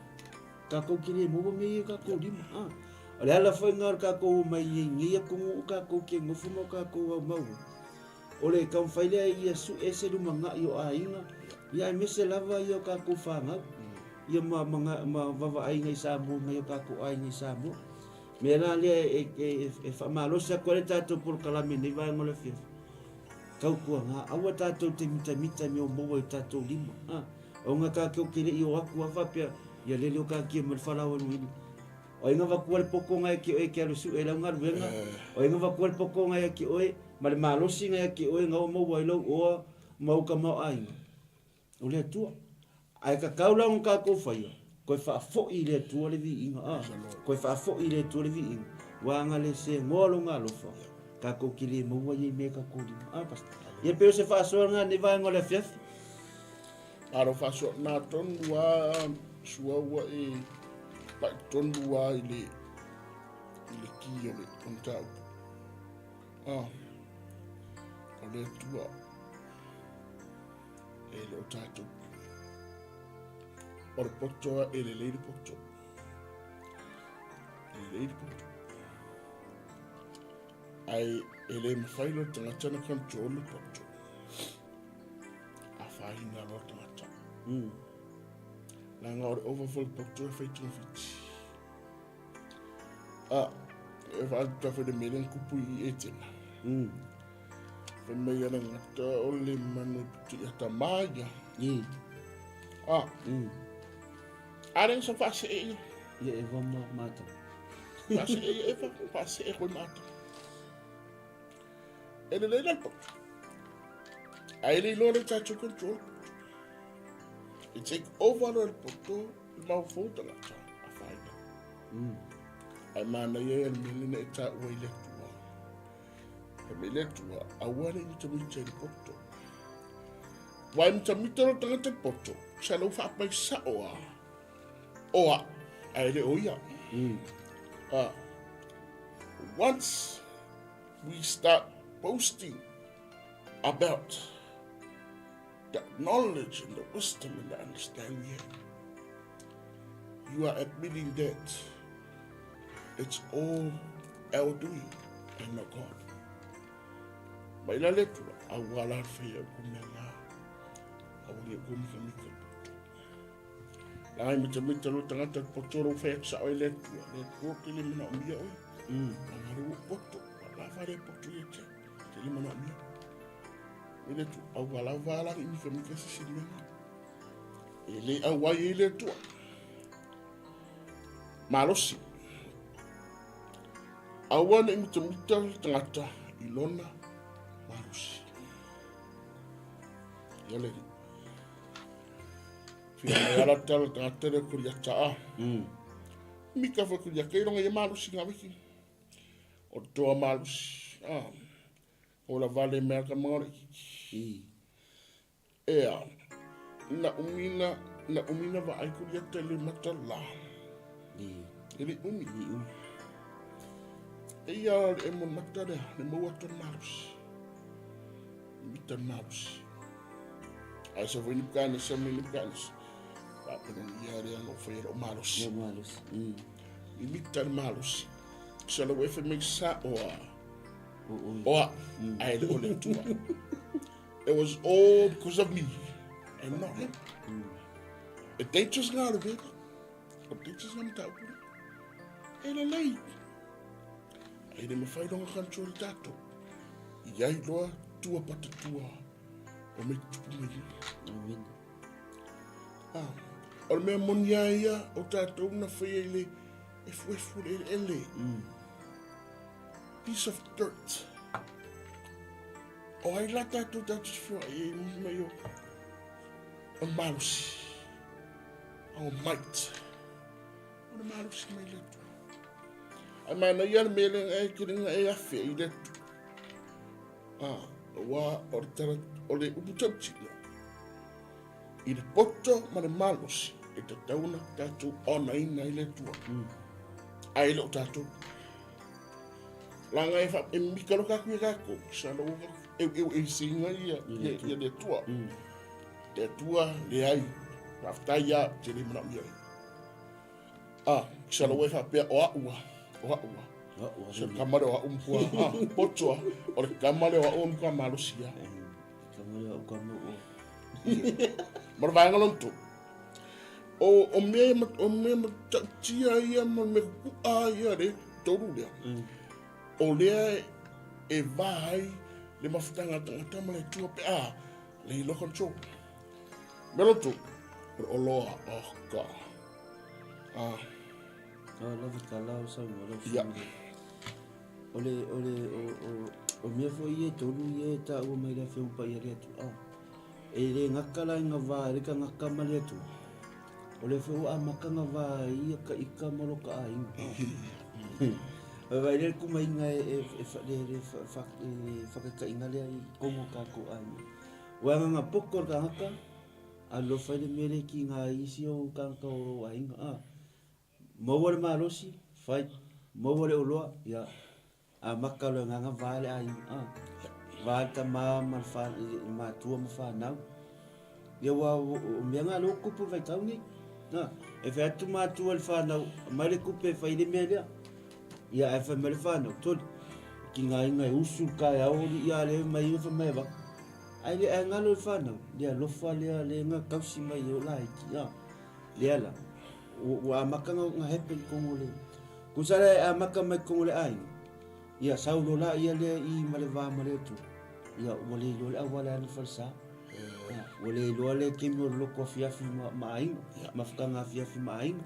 tatou te le maua mea ia i tatou lima. A, o le ala foi lena o le tatou omai i nei atunuu tatou te nofo ma o tatou aumau ai, o le taumafai lea ia sue se lumanai o aiga, ia aemaise lava ia o tatou fanau, ia ma, ma, ma vavaaiga i Samoa mai o tatou aiga i Samoa. Mea la lea e, e, e, e faamalosi atu ai le tatou polokalame i lenei vaega o le afiafi. Tautuaga, aua tatou te mitamita i mea o maua i o tatou lima. A, ona tatou te le i o atu lava faapea, ia lele o taatia mai le falaoa i luga. O ai na avatua le poto na ia te oe e te alu e sue i lau galuega? O ai na avatua le poto na ia te oe ma le malosi na ia te oe na ua maua ai lou oa ma ou tamaoaiga? O le Atua. Ae tatau la ona tatou faia, toe faafoi i le Atua le viiga, a, toe faafoi i le Atua le viiga, ua ana le segoa lona alofa, tatou te le maua ia i mea tatou lima. A, Pastor. Ia pei o se faasoa lena i lenei vaega o le afiafi. A o faasoa na tonu a sua ua e pai tonu a i le i le ki o le mataupu. A, o le Atua. E le o tatou. O le poto e lelei le poto. E lelei le poto. Ai e le mawhai lo tangata na control le poto. A whaina lo tangata. La nga o le overfull poto e whai tungawhiti. A, e whaatu ta whai le mele kupu i e tena. Fai mai ana ngata o le manu e putu i ata maia. A. Are sa whaase e ia. Ia e wa ma mata. Whaase e ia e wa whaase e koe mata. E le leila poto. A e le iloa le tatou control. E take over lo le poto i mau fou tangata a whaina. Ai manaia ia le mele na e tāua i le atua. Fai mai le Atua, aua ne i mitamita i le poto. Ua e mitamita lo tagata poto, sa lau faapai sao a. O a, ae le o ia. Once we start boasting about the knowledge and the wisdom and the understanding we have, you are admitting that it's all our doing and not God. Mai la le Atua, aua la whai au ku mea ngā. Aua le ku mika mika poto. La ai mita mita lo tangata poto ro whai atu sa oi le Atua. Le Atua ke le mana o mia oi. La ngā ro poto. La whare poto i te. Te le mana o mia. Mai le Atua, aua la wā la i mika mika sisi mea ngā. E le auai ai le Atua. Malosi. Aua ne i mitamita le tagata i lona malosi. Ia le alii. Fia mai ala tala tagata lea Koliata a. Mika foi Koliata i longa ia malosi ngā wiki. O toa malosi. A. O la vale mea ka manga le kiki. Ea, na umina, na umina va ai Koliata le mata la. E le umi. Le umi. E ia le emo mata lea, le maua tona malosi. Mita malosi. Ai sa foi ni pukane, sa mai ni pukane. Faapena ia lea no whai o malosi. Ia malosi. I mita le malosi. Sa lau e whai mai sa oa. Oa. Oa. Ai le o le tua. It was all because of me and not him. E dangerous ngā le veka. O dangerous ngā mataupu. E le lei. Ai le mawhai longa control tātou. I ai loa tua pata tua o me tupu mai. Amen. Ah, o le mea moni a ia o tātou na whai ai le e fuefu le ele. Piece of dirt. O ai la tātou tātou se whio ai e mai o o malosi. O might. O le malosi mai le atua. Ai mana ia le mea lea e kere e afe i le atua. Ah, wa o le tara, o le upu tautino. I le poto ma le malosi e tatauna tātou ona ina i le atua. Ai le o tātou. Langa e wha, e mika lo kaku e kako, sa lo e e e singa ia ia ia le atua. Le atua le ai. Whaftai ia te le mana mia. Ah, sa lo e whapea o aua, o aua. Oa. Sa kamare o au mpua, ah, potoa, o le kamare o au mpua malosia. Kamare o kamo o. Ma le vaega lona tolu, o o mea ia o mea matautia ia ma le mea kuku'a ia le tolu lea, o lea e va ai le mafutaga a le tagata ma le Atua pe a le iloa control. Mea lona tolu, o le oloa, oh God. Ah. Ah, lava tala o sau o lau Ia. O le, o le, o, o, o mea foi ia e tolu ia e tāua mai le Afioga Paia le Atua. Ah. E le gaka la i ngā vā, e le ka gaka ma le Atua. O le foi ua amaka ngā vā ia ka ika ma lo ka āinga. Vai vai le kumainga e, e, e, fa, le, le, fa, fa, e whakakainga lea i kongo kākou āinga. Ua nganga poko le kāngaka, alofa i le mele ki ngā isi o kāngaka o rō āinga. Ah. Maua le malosi, fai. Maua le oloa, ia. Amaka le agaga va le aiga, a. Va le tama ma le fa, le matua ma whanau. Ia ua, o mea ngā leo kupu vaitau nei. Na, e whai atu matua le whanau, mai le kupe e whai le mea lea. Ia, e whai mai le whanau, toli. Ki ngā inga e usu ka e aori ia le mai inga whai mai e waka. Ai le ai ngalo le whanau, lea lofa lea le ngā kausi mai e o la iki, a. Lea la, ua amaka nga happen kongo le. Kusa le amaka mai kongo le aiga. Ia saulo la ia lea i ma le va ma le Atua. Ia ua le iloa le auala e alu i falesa. Ia, ua le iloa le kemi o le loko afiafi ma, ma aiga, mafutaga afiafi ma aiga.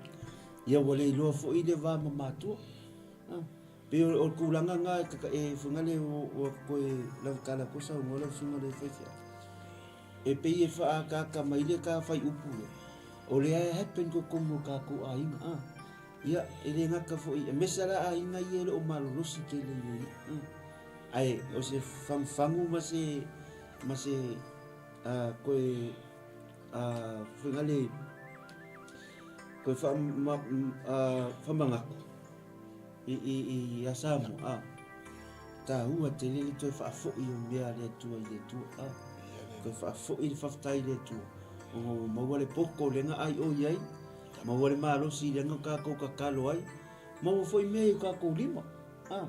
Ia ua le iloa foi le va ma matua. Ah, pei o, o le kulaga nga e kaka e fagale o, o koe lavakala ko saunoa lau susuga le faifeau. E pei e whaakaaka mai le ka whai upu lea. O lea e happen ko komu o kākou āinga, a. Ia, e le ngaka foʻi, e mesa la āinga ia e le o malolosi tele i le a. Ae, o se fangufangu ma se, ma se, a, koe, a, whengale, koe wha, ma, a, whamangaku i, i, i a Samoa, a. Tāua tele le toe whaafoʻi o mea a le Atua i le Atua, a. Toe whaafoʻi le whawhetai i le Atua. Ona ua maua le poko lenga ai o i ai, maua le malosi i lenga o kākou kakalo ai, maua foi mea i o kākou lima. A.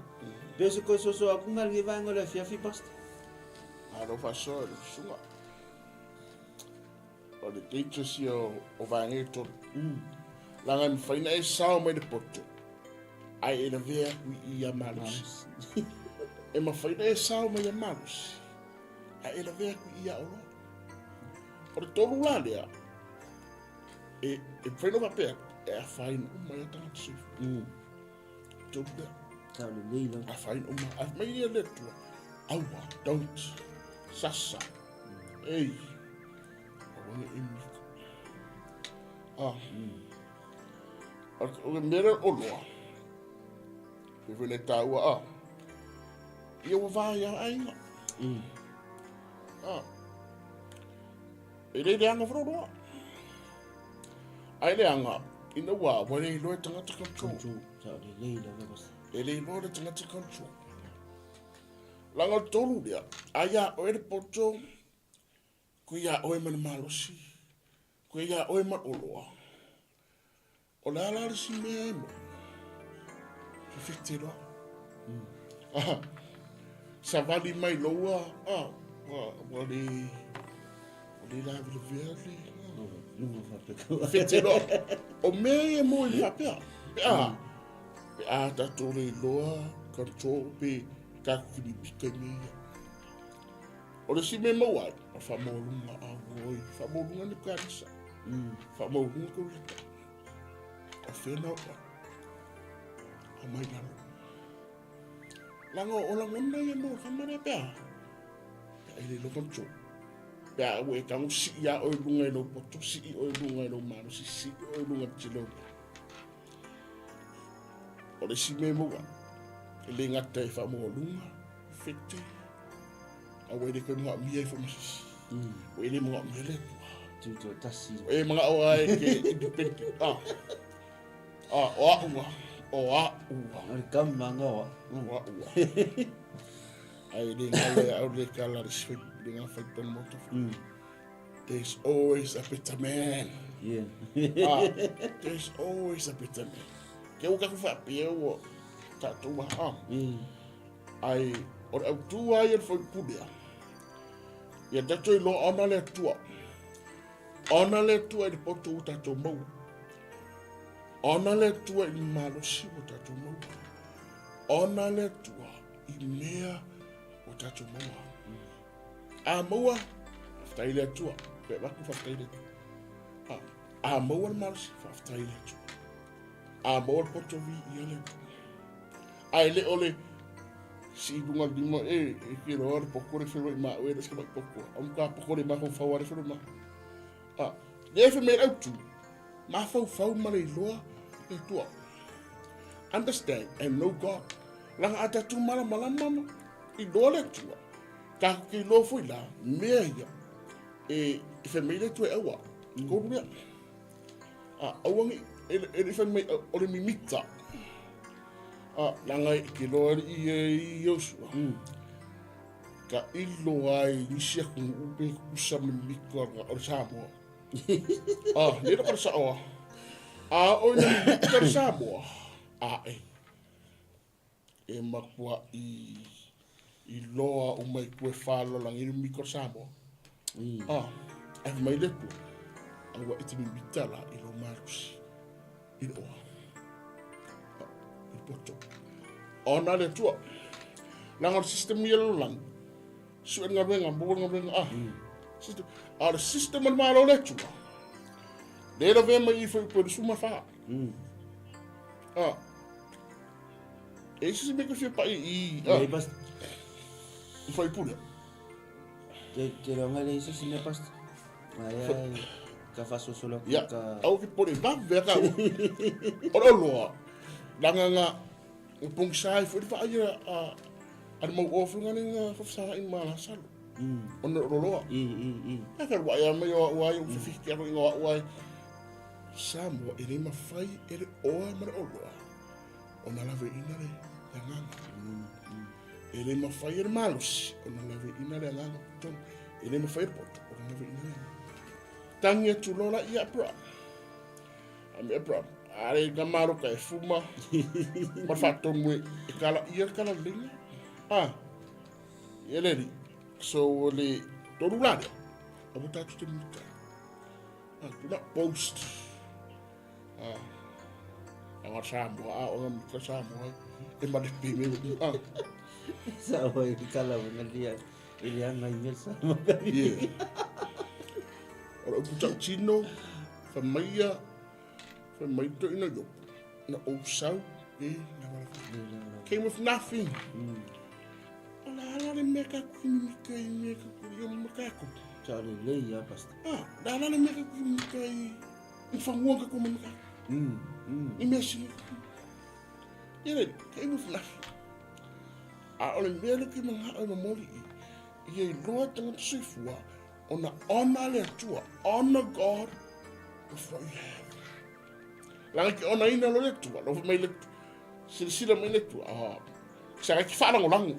Pea se koe soso aku ngā lengi vaenga o le afiafi, Pastor. Malo whaasoa le susuga. O le teachers ia o vaega e tolu. Langa e mawhai na e sao mai le poto. Ai e lavea aku i ia malosi. E mawhai na e sao mai ia malosi. Ai e lavea aku i ia oloa. O le tolu la lea, e, e mawhai no whapea, e awhaina uma ia tangata soifua. Tolu lea. Tau le leila. Awhaina uma. A mai ia le atua. Aua, don't. Sasa. Ei. Aua ne e mika. Ah. O le mea lea o oloa, pei foi ona e taua, ah, ia ua vaea aiga. Ah. E le leaga foi oloa. Ae leaga, ina ua ua le iloa e tagata control. Control, sao lelei lava basi. E le iloa le tagata control. Leaga o le tolu lea, a ia oe le poto, Koe iā oe ma le malosi, koe iā oe ma le oloa. O le a la le isi mea e mo? Fefete loa. Ah, savali mai loua, ah, ua, ua le, ua le lavelavea le, Luga faapea. Fete loa. O mea ia mo i faapea. Pe a, pe a tatou le iloa, control, pe tatou kimipika i mea ia. O le isi mea e maua ai, o le faamaualuga, auoi, faamaualuga ni kanisa, faamaualuga kou leta. O fea na oo ai? Aumai lalo. Leaga o lagona ia mo kama lea pe a? Pe a e le iloa control. Pe a ua e tago sii lava oe i luga i lou poto, sii oe i luga i lou malosi, sii oe i luga i le tino. O le isi mea e maua ai, e le gata e faamaualuga, fete, a ua e le toe manaomia ai foi ma se isi. Ua e le manaomia le Atua. Tutoatasi. Ua e manao lava e te independent. Ah, ah, o a'u lava, o a'u lava. O le kama nga oa. O a'u lava. Ae le galo ia au le kala le sui, le ngā whai tonu moto. There's always a better man. Yeah. Ah, there's always a better man. Ke ua kaku whaapea ua tātou maha. Ah. Ai, o le autū ai e le whaipulea. Ia tātou i loa ona le atua. Ona le atua i le poto ua tātou maua. Ona le atua i le malosi ua tātou maua. Ona le atua i mea ua tātou maua. A maua, faafetai i le Atua. Pe avatu faafetai i le Atua. A, a maua le malosi, faafetai i le Atua. A maua le poto viia le Atua. Ae le o le sii luga le lima, e, e ke loa le poko le whenua i mā ue, le sika mai poko. Au ka poko le mafaufau a le whenua mā. A, le e whemei au tū, mafaufau ma le iloa le Atua. Understand and know God. Langa a tātou malamalama ma iloa le Atua. Tāku ke iloa foi la, mea ia, e, e whai mai le Atua e aua. Koru lea. A, aua ngi, e, e le whai mai, o le mimita. A, langa e ke loa i e i Iosua. Ka ilo ai nisi aku upe kusa mimiko o le Samoa. Ah, le no ka saoa. A oi na mimita le Samoa. A e. E makua i i loa uma i kue whālolangi ni miko Samoa. Ah, e mai le tua. Aua i te mimita la i lo marusi. I le oa. Ah, i poto. Ona le tua. Langa o le system ia lolangi. Sue le galuega, maua le galuega, ah. System. A o le system o le Malo le Atua, le lavea mai i fuaiupu e 24. Ah. E i se isi mea ke fia paʻi i, ah, Nei, Pastor. i fuaiupu lea. Te, te reo ngai le isi mea, Pastor. Ai, ai, ka whasosolo Ia, ka... au ki pore vave ka. O le oloa, langa nga O pongisa ai foi le vaai a, a, a le mau ofi nga le nga whawhasanga i ma Lasalo. Ona o loloa. E ka wai a mai o au ai, o whiwhi aro i ngā au ai. Samoa e le mawhai e le oa ma le oloa. O na lawe ina le, le anganga. E le mawhai e le malosi, o na lawe ina le anganga tonu. E le mawhai e le poto, o na lawe ina le anganga. Tangi atu lola i Abraham. A me Abraham, are nga maroka e fuma, ma whatongu e, e kala ia kala linga. Ah, e le So, le toru la lea, a mo tātou te mita. Ah, do not boast. Ah, a ngā Samoa, a o ngā mita Samoa, e mare pe me ah. Samoa i kala mo nga lia, i lia ngai mea Samoa. Yeah. O le upu tau tino, Fai mai ia, fai mai to ina Iopo, na ou sau e na wala. Came with nothing. O la ala le mea ka kui mimika i mea ka kui o maka aku. Sa le lei ia, Pastor. Ah, la ala le mea ka kui mimika i. Ni fagua ka kuma mika. Ni mea sili. Ia le, ke imu fnafi. A o le mea le ki manga o mamoli i, ia iloa tangata soifua, ona ona le Atua, honor God with what you have. Langa ki ona ina lo le Atua, lo mai le silasila mai le Atua, ah, sa ki whaalangolango.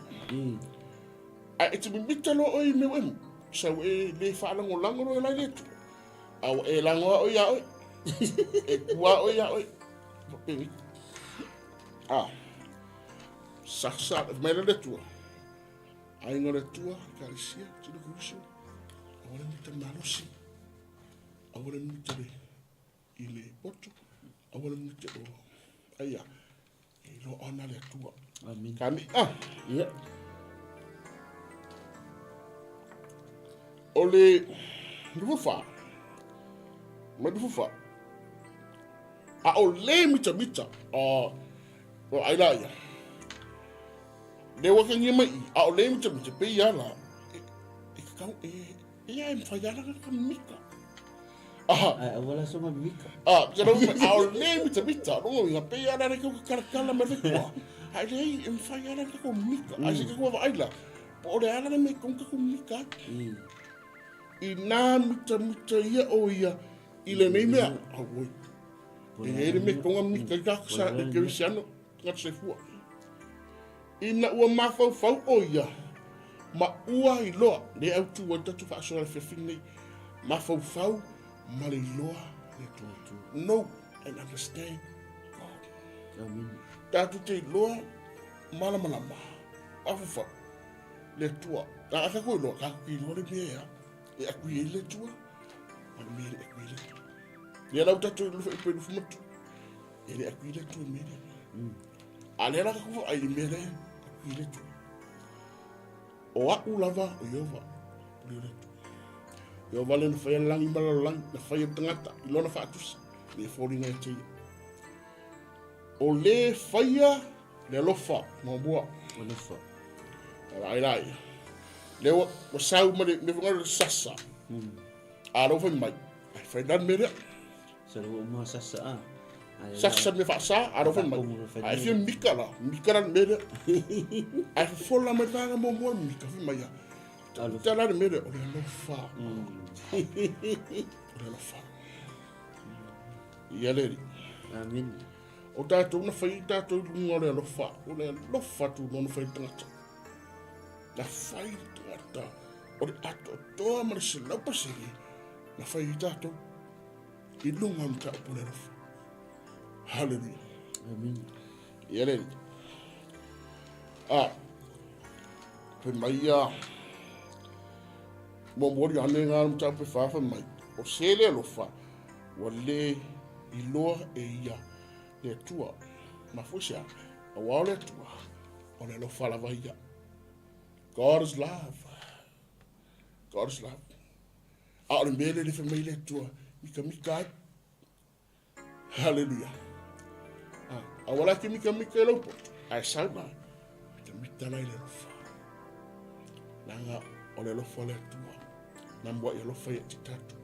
A e te mimita lo oi me emu, sa e le whaalangolango lo e lai le Atua. A ua e lagoa ʻoe iā ʻoe. E kua ʻoe iā ʻoe. Pengi. A. Sa sa mai le Atua. Aiga o le Atua, Ekalesia, tino Keriso. Aua le mita malosi. Aua le mita le i le poto. Aua le mita o aia. E iloa ona le Atua. Amen. Ka mi ah. Ia. O le lufufa. Ma lufufa. A o le mita mita. A o ai la ia. Le wa ka mai a o le mita mita pe ia la. E, e ka e Ia e mawhai ala ka mika. Aha. Ai, aua la songa mika. Ah, te rau mai, ao le mita mita, rongo inga pe ala re kau kala kala me le kua. Hai le e mawhai ala ka ko mika. Ai se ka kua vaila. Po o le ala le me kong ka ko mika. I nā mita mita ia o ia i le nei mea. Auoi. E e le me konga mika i ka sa e kerisiano. Ngata se fua. Ina ua mafaufau ʻo ia ma ua iloa, le autū ai tatou faasoa le afiafi lenei, mafaufau ma le iloa le Atua. Know and understand God. Amen. Tatou te iloa malamalama, mafaufau le Atua. A tatou iloa, tatou te iloa le mea ea e aku i ai le Atua, ma le mea e le aku i ai le Atua. Ia lau tatou iloa foi pe lufu matu. E le aku i le Atua i mea lea. A lea la ka ai i mea lea, aku i le Atua. O a'u lava o Iova, pule o le Atua. Iova le na whaia langi ma lalolagi, na whaia tangata i lona whaatusa, me e fōringa e te ia. O le whaia le alofa, muamua. Alofa. Ai la ia. Le ua, ua sau ma le, me whangaro le sasa. A lau whai mai, ai whai nan me lea. Sa ua uma sasa a. Sasa me faasa, a lau whai mai. Ai fia mika la, mika la le mea lea. Ai fofola mai le vaega muamua le mika fai mai a. Te la le mea lea, o le alofa. O le alofa. Ia le ri. Amen. O tātou na whai tātou i lunga o le alofa. O le alofa tu nona whai tangata. Na whai tangata. O le atoatoa ma le 100%. Na whai i tātou. I lunga o mataupu o le alofa. Hallelujah. Amen. Ia le A, fai mai ia, muamua Ioane ngā mataupu e whā fai mai, o se le alofa, ua le iloa e ia le Atua. Mafua se a, auā o le Atua, o le alofa lava ia. God is love. God is love. A o le mea lea le fai mai le Atua, mikamika ai. Hallelujah. Ah, aua la ke mikamika i lau poto, ae sau la, mikamika la i le alofa. Leaga o le alofa o le Atua, na muaʻi alofa ia te tatou.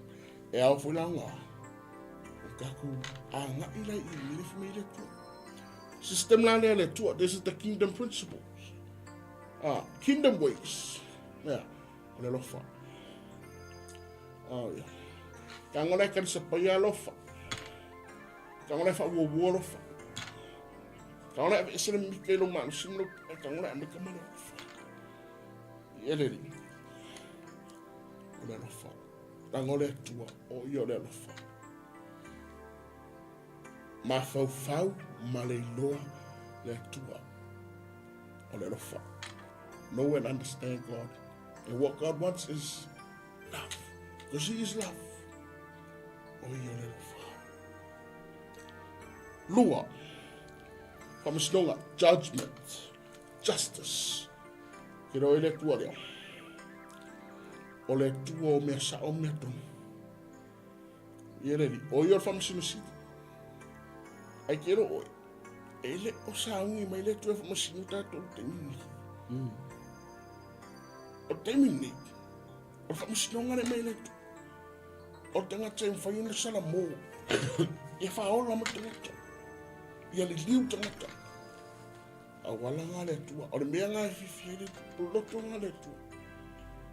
E ao foi la ngā, o tatou agaʻi la i mea le fai mai le Atua. System la lea le Atua, this is the kingdom principles. Ah, kingdom ways. Yeah. O le alofa. Oh, yeah. Ka ngola e kanisa paia alofa. Ka ngola e whaua alofa. Ka ngola e ese le mika i lo malosi mo ka ngola e mika ma le alofa. I ele ri. O le alofa. Ka ngola e tua o ia o le alofa. Mafaufau ma le iloa le Atua o le alofa. Know and understand God. And what God wants is love. Because he is love. O ia o le alofa. Lua. Faamasinoga, judgment, justice. Ke roa i le Atua lea. O le Atua o mea sao mea tonu. Ia le alii, o ia o le Faamasino Sili. Ai ke ro oe, e le o saugi mai le Atua e faamasino tatou i le taimi lenei. O le taimi lenei, o le faamasinoga lea mai le Atua. O le tagata e mafai ona salamo. Ia faaola ma tagata. Ia liliu tagata. Auala nga le Atua. O le mea nga e fiafia ai le Atua. O le loto nga le Atua.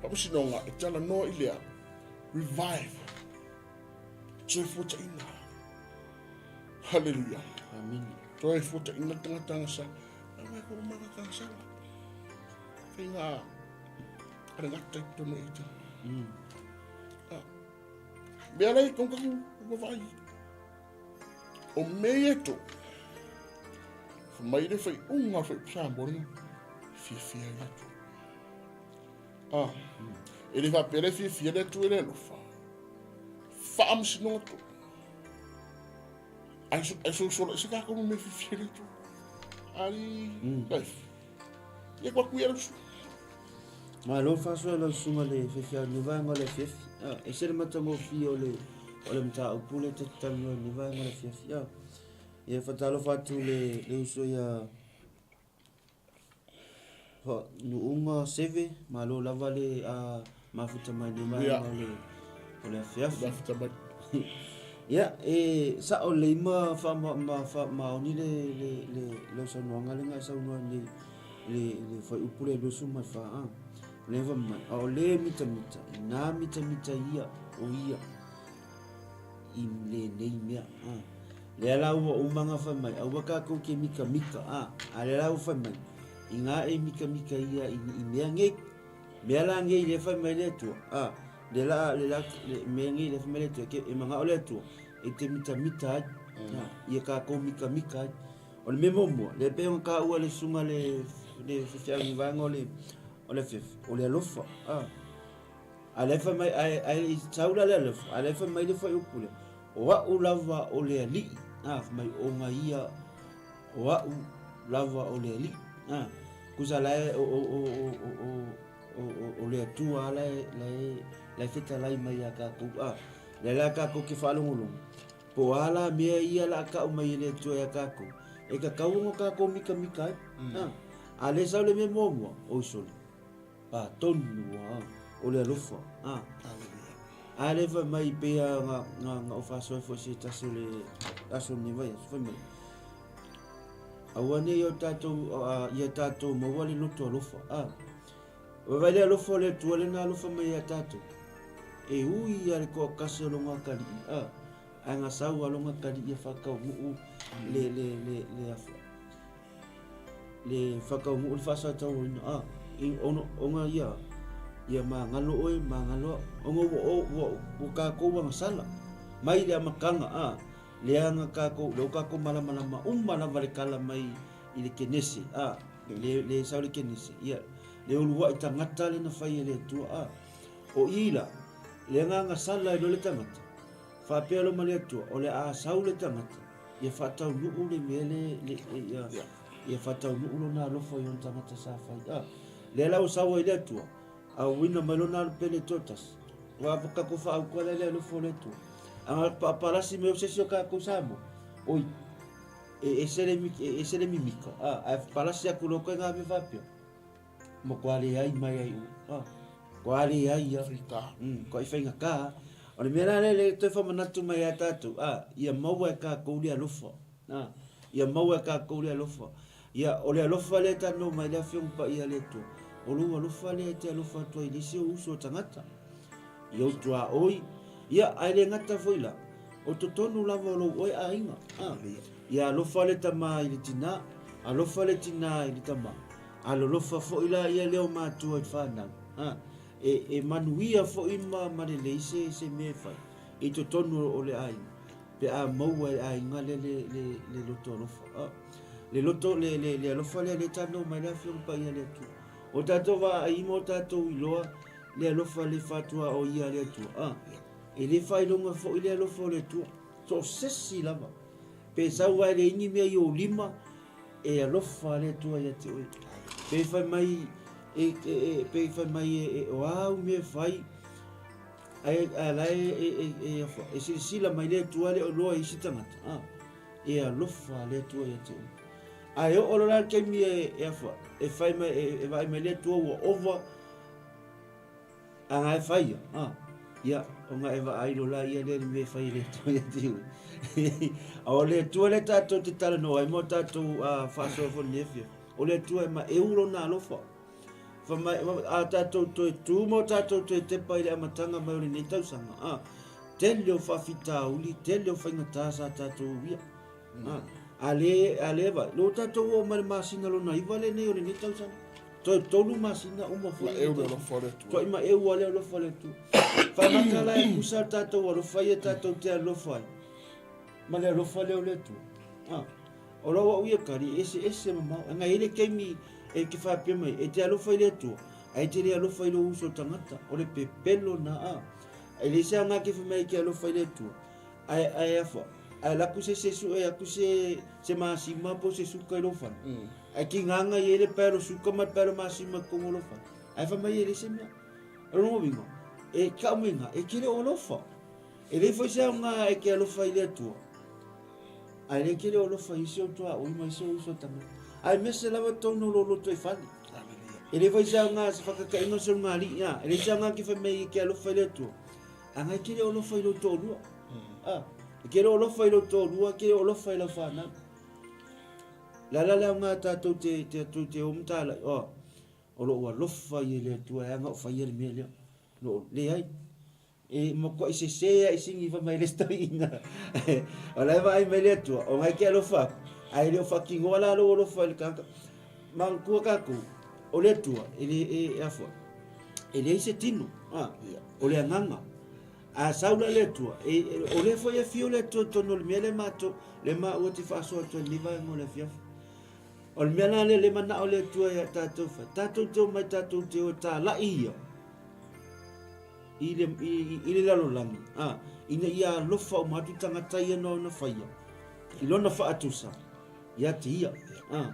Faamasinoga e talanoa i lea revive. Soifuataina. Haleluia. Amina. Toe fuataina le tagata agasala. Aua e ko uma ka agasala. Faiga a le gata i totonu i te. Ah. Mea lai kong kaku wawai. O mea e tō. Mai le whai unga whai Samoa lenga. Fiafia i atu. Ah. E le whapea le fiafia le atu e le alofa. Whaamasinoga tō. Ai so ai so so se ka kono me fiafia le atu. Ari life. Ia kwa kuia le Malo faasoa lau susuga le faifeau i lenei vaega o le afiafi. Ah, e ese le matagofie o le o le mataupu lea ta te talanoa i lenei vaega o le afiafi. Ah, ia faatalofa atu le le uso ia Nuuga Seve, malo lava le ah, mafuta mai lenei vaega o le o le afiafi. Mafuta mai. Ia, e sa'o lelei ma faamaoni le le le lau saunoaga lea na e saunoa nei i le fuaiupu lea 24 a. O lea e fai mai, a o le mitamita, inā mitamita ia o ia i lenei mea. A. Lea la ua uma ona fai mai, aua kākou ke mikamika, a. A lea la ua fai mai, inā e mikamika ia i, i mea nei. Mea la nei lea fai mai le Atua, a, le la, le la, le mea nei lea fai mai le Atua, ke, e manao le Atua, e te mitamita ai, a, ia kākou mikamika ai. O le mea muamua, lea pei ona taua le susuga le, le faifeau i vaega o le, o le afiafi, o le alofa, a. A lea fai mai, ae, ae i sau la le alofa, a lea fai mai le fuaiupu lea, o a'u lava o le Alii, a, fai mai, ona ia, o a'u lava o le Alii, a. Tusa la e, o, o, o, o, o, o, o, o le Atua la e, la e, la e fetalai mai iā kākou, a. Lea la kākou ke faalogologo, Po o a la mea ia la kau mai e le Atua iā kākou, e kakau ona kākou mikamika ai. A, a lē sau le mea muamua, oi sole, pā tonu a, o le alofa, a. A lē fai mai pei a nga, nga, nga o faasoa foi se tasi o le aso lenei vaiaso, fai mai, aua nei o tātou, a, ia tātou maua le loto alofa, a. Vaivai le alofa o le Atua lena alofa mai ia tatou. E ui ia le toakasi o lona atalii, a, ae na sau a lona atalii e faataunuu le, le, le, le afa, le faataunuu le faasatauaina, a, i, ona, ona ia, ia magalo oe, magalo au, ona ua, ua, ua, ua tatou agasala, mai le amataga, a, lea na tatou, lea ua tatou malamalama uma lava le tala mai i le Kenese, a, le, le sau le Kenese, ia, le uluaʻi tagata le na fai e le Atua, a, o i la, le agaga sala ai loa le tagata, faapea loa ma le Atua, o le a sau le tagata, ia faataunuu le mea le, le, ia, ia faataunuu lona alofa i ona tagata sa fai, a, lea la ua sau ai le Atua, a uina mai lona alu pele toatasi, ua tatou faautua lea le alofa o le Atua. A palasi mai o se isi o tatou Samoa, oi, E ese le, e ese le mimika, a, ae palasi atu loa koe ngā mea faapea, matua leai mai ai oe, a, kua leai ia. Whita. Kua i whaingatā. O le mea la lea le toe whamanatu mai a tātou, a, ia maua e kākou le alofa, a, ia maua e kākou le alofa. Ia, o le alofa lea talanoa mai le Afioga Paia a le Atua, o lou alofa lea e te alofa atu ai i le isi ou uso o tagata, i ou tuaoi, ia, ae le gata foi la, O totonu lava o lou oe aiga. A, ia alofa le tama i le tinā, alofa le tinā i le tama, alolofa foi la ia leo matua i whanau. A, e, e manuia foi ma, ma lelei se, se mea e fai i totonu o le aiga, pe a maua e le aiga le, le, le, le loto alofa. A, le loto, le, le, le alofa lea le talanoa mai le Afioga Paia a le Atua. O tatou vaai ma o tatou iloa le alofa le faatoa o ia a le Atua. A, E le faailoga foi le alofa o le Atua, so o se isi lava. Pe sau ae leai ni mea i ou lima, e alofa le Atua ia te oe. Pe fai mai, e, e, e, pe fai mai e, e, o a au mea e fai, ae, ae la e, e, e, e, e, e silasila mai le Atua le o loa i isi tagata. A, e alofa le Atua ia te oe. Ae oo loa la le taimi e, e, afa, e fai mai, e, e vaai mai le Atua ua ova, A nga e fai ia, a. Ia, ona e vaai loa la ia lea i le mea e fai e le Atua ia te oe. A o le Atua lea tatou te talanoa ai ma o tatou faasoa foi i lenei afiafi, o le Atua e maeu lona alofa. Fa mai, a tatou toe tu ma o tatou toe tepa i le amataga mai o lenei tausaga, a, tele o faafitauli, tele o faigata sa tatou uia. A, a le, a le vai, lo tatou oo mai le masina lona iva lenei o lenei tausaga. Toe tolu masina uma foi. Maeu le alofa o le Atua. Tuai maeu lava le alofa o le Atua. Faamata la e kusa le tatou alofa ia tatou te alofa ai. Ma le alofa lea o le Atua. Ah. O lau au ia kari, e eseese mamao. E ngai le taimi e te faapea mai, e te alofa i le Atua, ae e te le alofa i lou uso tagata. O le pepelo na a. E leai se aoga ke fai mai e te alofa i le Atua. Ae, ae afa, ae alu atu se isi e sue atu se, se masima po o se suka i lou fale. Mm. Ae tigaga i ai le paelo suka ma le paelo masima i totonu o lou fale. Ae fai mai e leai se mea. O lona uiga, e tau mai ina, e te le o alofa. E leai foi se aoga e te alofa i le Atua. Ae le te le o alofa i isi ou tuaoi ma isi ou uso tagata. Aemaise lava totonu o lou lotoifale. E leai foi se aoga se whakatainga o se ugali'i, a. E leai se aoga ke fai mai e te alofa i le Atua. A ngai ke le o alofa i lou toalua. A, e ke le o alofa i lou toalua, ke le o alofa i lau whanau. Le ala le aoga tātou te, te, te, te o matālai, o, o lou alofa i e le Atua e aga o whaia le mea lea. Lo, leai. E matuai sese lava i sigi fai mai le isi toeaina. O la e vaai mai le Atua, o ngai ke alofa atu, ae le o faatinoa la lou alofa i le tagata. Manatua tatou, o le Atua, e le, e, e a foi, e leai se tino, a, o le agaga. A sau la le Atua, e, e, o lea foi e afio le Atua i totonu o le mea lea matou, lea maua te faasoa atu ai i lenei vaega o le afiafi. O le mea la lea le manao le Atua ia tatou fai, tatou te omai tatou te o e talai ia, i le, i, i le lalolagi, a, ina ia alofa uma atu tagata ia na ona faia, i lona faatusa, ia te ia. A,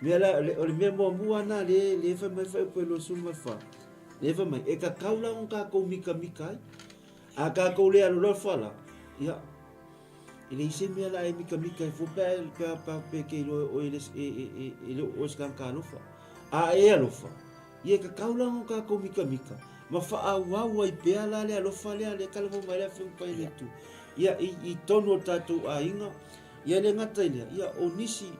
mea la, o le, o le mea muamua na le, le fai mai fuaiupu e 24, le fai mai, e tatau la ona tatou mikamika ai. A tatou le alolofa la, ia, E leai se mea la e mikamika ai fua pe a pe a pe pe ke iloa oe le e e e e le o oe se tagata alofa. A e alofa, ia e tatau la ona tatou mikamika ma faaauau ai pea la le alofa lea le talanoa mai le Afioga Paia le Atua. Ia i i totonu o le tatou aiga, ia e le gata i lea, ia o nisi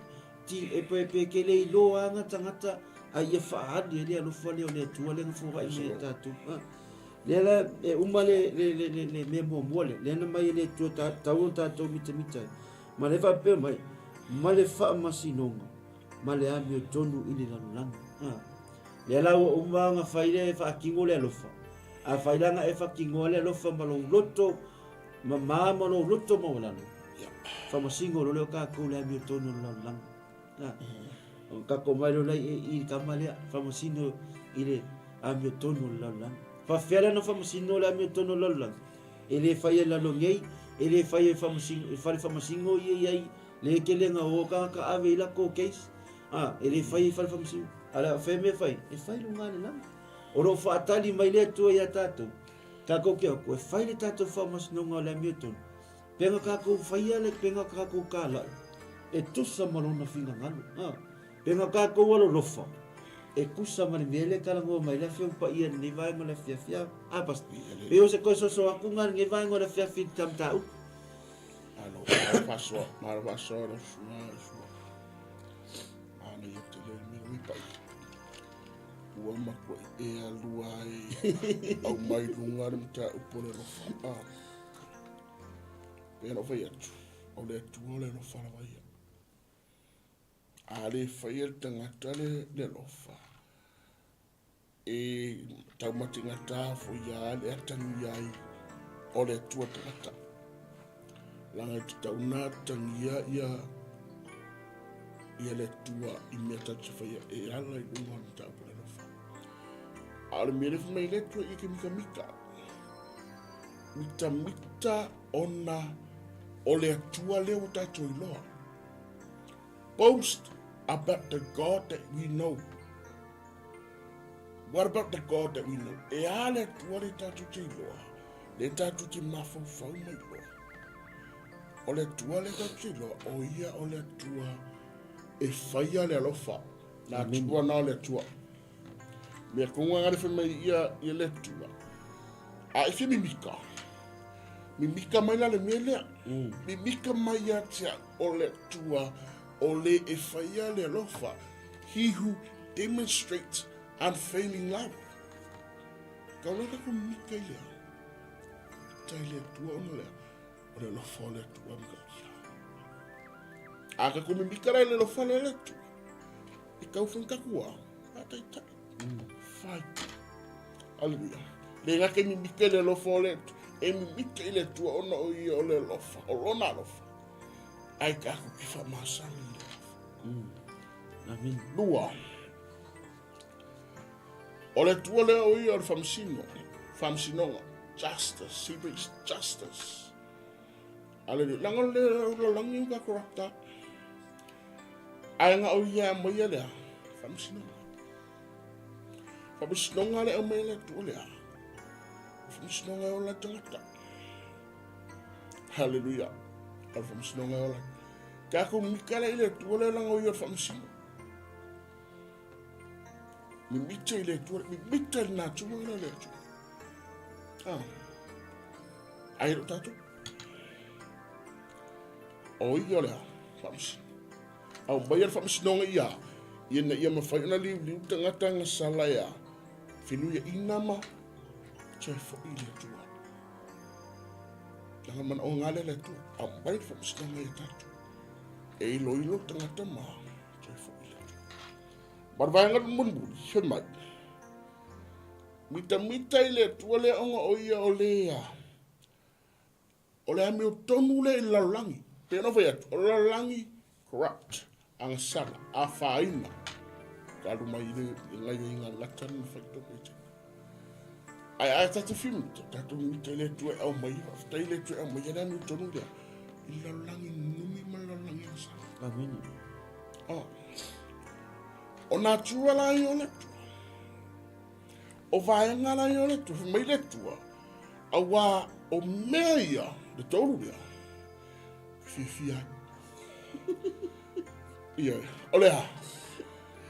ti e pe pe ke le iloa lava tagata a ia faaali ai le alofa lea o le Atua lea na foai mai ia tatou. Lea la e uma le, le, le, le, le mea muamua lea, lea na mai e le Atua ta, tau ona tatou mitamita ai. Ma le faapea mai, ma le faamasinoga, ma le amiotonu i le lalolagi. Ha. Lea la ua uma ona fai le faatino le alofa. A fai la na e faatinoa le alofa ma lou loto, mamā ma lou loto maualalo, faamasino loa lea o tatou le amiotonu o le lalolagi. O tatou mai loa i, i le tama lea, faamasino i le amiotonu o le lalolagi. Faafefea la ona faamasino le amiotonu o le lalolagi? E le fai e lalo nei, e le fai e faamasino, e fale faamasino ia i ai le kelega o tagata ave i latou case. A, e le fai e fale faamasino. A o fea mea fai? E fai luga le lagi. O lo o faatali mai le Atua ia tatou. Tatou te o atu e fai le tatou faamasinoga o le amiotonu. Pena tatou faia le pena tatou talai e tusa ma lona finagalo. Ha. Pena tatou alolofa e tusa ma le mea lea e talanoa mai le Afioga Paia i lenei vaega o le afiafi. A, a Pastor. Pei o se toe soso atu na lenei vaega o le afiafi i le mataupu. Malo, malo faasoa, malo faasoa lau susuga Iosu'a. Manaia tele le mea ui paia. Ua matuai e alu ai aumai luga le mataupu o le alofa. Ah. Pei ona ou fai atu, o le Atua o le alofa lava ia. A le faia le tagata le, le alofa, e taumategata foi ia le atagia ai o le Atua tagata. Leaga e tatau ona atagia ia ia le Atua i mea tatou te faia e ala i luga o le mataupu o le alofa. A o le mea lea fai mai le Atua ia ke mikamika. Mitamita ona o le Atua lea ua tatou iloa. Boast about the God that we know. What about the God that we know? E a le Atua le tatou te iloa, le tatou te mafaufau ma iloa. O le Atua le tatou te iloa, o ia o le Atua e faia le alofa. Na Atua na o le Atua. Mea konga ngare whai mai ia, ia le Atua. A e fia mimika, mimika mai la le mea lea. Mimika mai ia te au o le Atua o le e faia le alofa, he who demonstrates unfailing love. Kau la tatou mimika i lea. Tai le Atua ona lea, o le alofa o le Atua mikakia. A ka mimika la i le alofa le le Atua, e kau whanka kua, a taitai. Fai. Aleluia. Le gata e mimika i le alofa o le Atua, e mimika i le Atua ona o ia o le alofa, o lona alofa. Ai tatou te faamasani i le alofa. Amen. Lua. O le Atua lea o ia o le faamasino, faamasinoga, justice, he brings justice. Aleluia. Leaga o le lalolagi ua corrupt a. Ae na o ia e aumaia lea faamasinoga. Faamasinoga le aumai le Atua lea. Faamasinoga e ola tagata. Haleluia. O le faamasinoga e ola. Tatou mika le i le Atua lea leaga o ia o le faamasino. Mimita i le Atua, mimita i le natura lea le Atua. Ah. Ai lo tatou. O ia o le faamasino. Aumaia le faamasinoga ia, ina ia mafai ona liuliu tagata gasala ia fenuiaina ma toe foi i le Atua. Leaga manaoga lea le Atua, aumai le faamasinoga ia tatou. E iloilo tagata ma toe foi i le Atua. Ma le vaega mulimuli, fai mai, mitamita i le Atua lea ona o ia o lea O le amiotonu lea i le lalolagi. Pei ona ou fai atu, o le lalolagi corrupt, agasala, afaina. Ka alu mai i le gaioiga a le gata na fai toko i te. Ae a tatou fiu mita, tatou mita i le Atua e aumai, faafetai i le Atua e aumai le amiotonu lea i le lalolagi numi ma le lalolagi agasala. Amene. Oh. O natura la ia o le Atua. O vaega la ia o le Atua, fai mai le Atua, Auā o mea ia, le tolu lea, e fiafia ai. Ioe, o le a?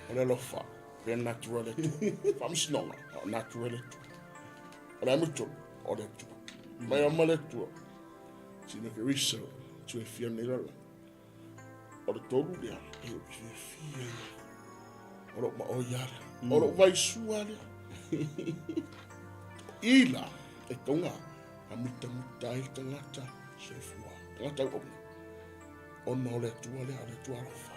O le alofa, le natura le Atua. Faamasinoga, o natura le Atua. O le amiotonu, o le Atua. Mai ama le Atua. Sina ke risa, tue fia nei lala. O le tolu lea, e o fiafia ia. O lou maoi lea. O lou vaisua lea. I la, e tonga, a mitamita ai le tagata soifua. Tagata auauna. Ona o le Atua lea, o le Atua alofa.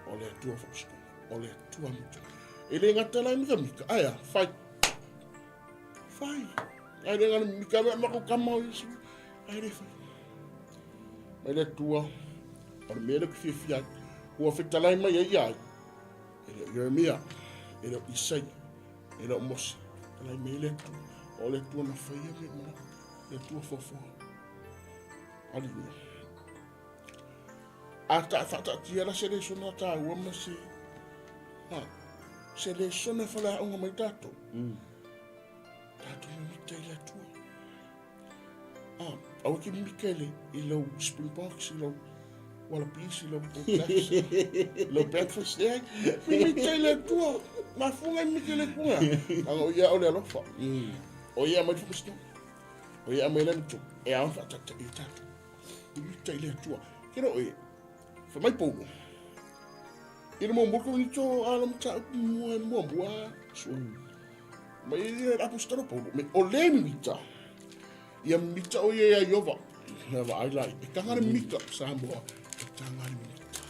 O le Atua faamasinoga. O le Atua mutu. E le gata la e mikamika, ae a, fai. Fai. Ae le gata mika mea mako kama o Iesu. Ae le fai. Mai le Atua, o le mea lea ou te fiafia ai, ua fetalai mai ai ia ai, e le o Ieremia, e le o Isaia, e le o Mose, fetalai mai ai le Atua, o le Atua na faia mea uma, le Atua foafoa. Aleluia. A ta faataatia la se lesona taua ma se, a, se lesona e faleaoga mai tatou. Tatou mimita i le Atua. Ah, aua ke mimika i le, i lau Springboks, i lau Wallabies, i lau All Blacks, i lau breakfast, e ai. Mimika i le Atua. Mafunga i mimika i le Atua. Leaga o ia o le alofa. O ia mai le faamasinoga. O ia mai le amiotonu. E ao ona faataitai e tatou. Mimita i le Atua. Ke lo e, fai mai Paulo, i le muamua Korinito a lo mataupu mua muamua, sua. Mai ia le aposetolo Paulo, me o le mimita. Ia mimita o ia ia Iova. Ia vaai la, e taga le mimita, Samoa, e taga le mimita.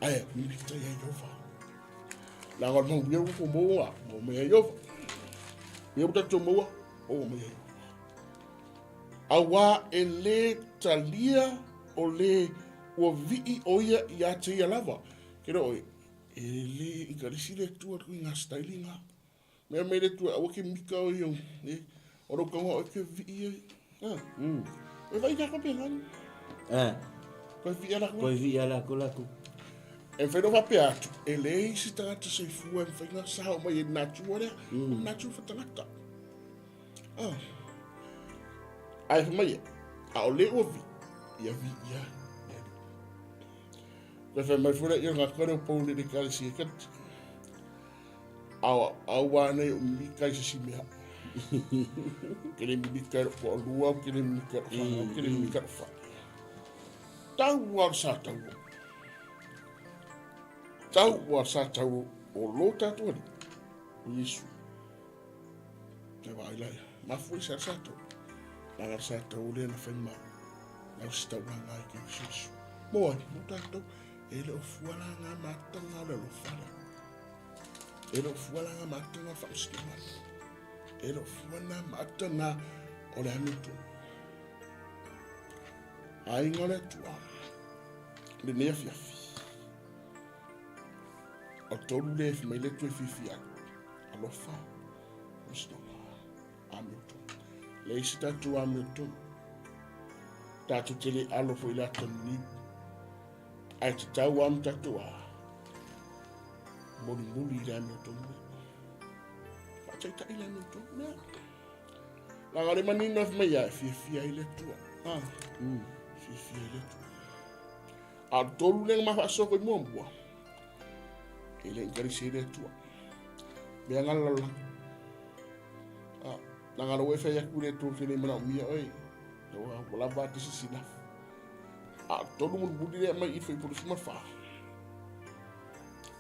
Ae, mimita ia Iova. Leaga o le manuia ua tou maua, maua mai ia Iova. Ia ua tatou maua, maua mai ia Iova. Auā e lē talia o lē ua vi'i o ia iā te ia lava. Ke reo oe, e lē ikalisi le Atua i ngā staili ngā. Mea mai le Atua, aua ke mika o ia, e, o rau kaunga oe ke vi'i ai. Ha. Oe vai ka kope lani. Eh. Koe vi'i ala koe. Koe vi'i ala ko lako. E mawhai no whapea atu, e leai se tagata soifua e mawhai ngā sao mai e natura lea, natura whatangata. Ah. Ae fai mai e, a o le ua vi, ia vi ia. Koe fai mai fura ia ngā kore o Paul i le kalesi e kati. Au, au wā nei o mika i se si mea. Ke le minika i lou toalua, ou te le minika i lou fanau, ou te le minika i lou fale. Tau lava le sa taua. Tau lava le sa taua o lo tatou Alii, o Iesu. Te vaai la ia. Mafua i se a le sa taua. Leaga le sa taua lea na fai ma lausitaulaga ai Keriso Iesu. Mo ai, mo tatou. E le o fua la ngā mātanga o le alofa lea. E le o fua la ngā mātanga o le faamasinoga lea. E le o fua nā maata o le amiotonu. Aiga o le Atua, lenei afiafi. O tolu le e mai le Atua e fiafia ai. Alofa, faamasinoga, amiotonu. Leai se tatou amiotonu. Tatou te le alo foi i le ata niu. Ae tatau lava ona tatou a mulimuli i le amiotonu lea. Faataitai le amiotonu lea. Leaga o le manino e mai ia e fiafia ai le Atua. Ah, fiafia ai le Atua. A o le tolu lea na ma faasoa foi muamua, e le i kalisi ai le Atua. Mea nga lalolagi. Ah, leaga lea ua e fai atu i le Atua ou te le manaomia oe. Ua lava this is enough. A o le tolu mulimuli lea mai i Fuaiupu 24.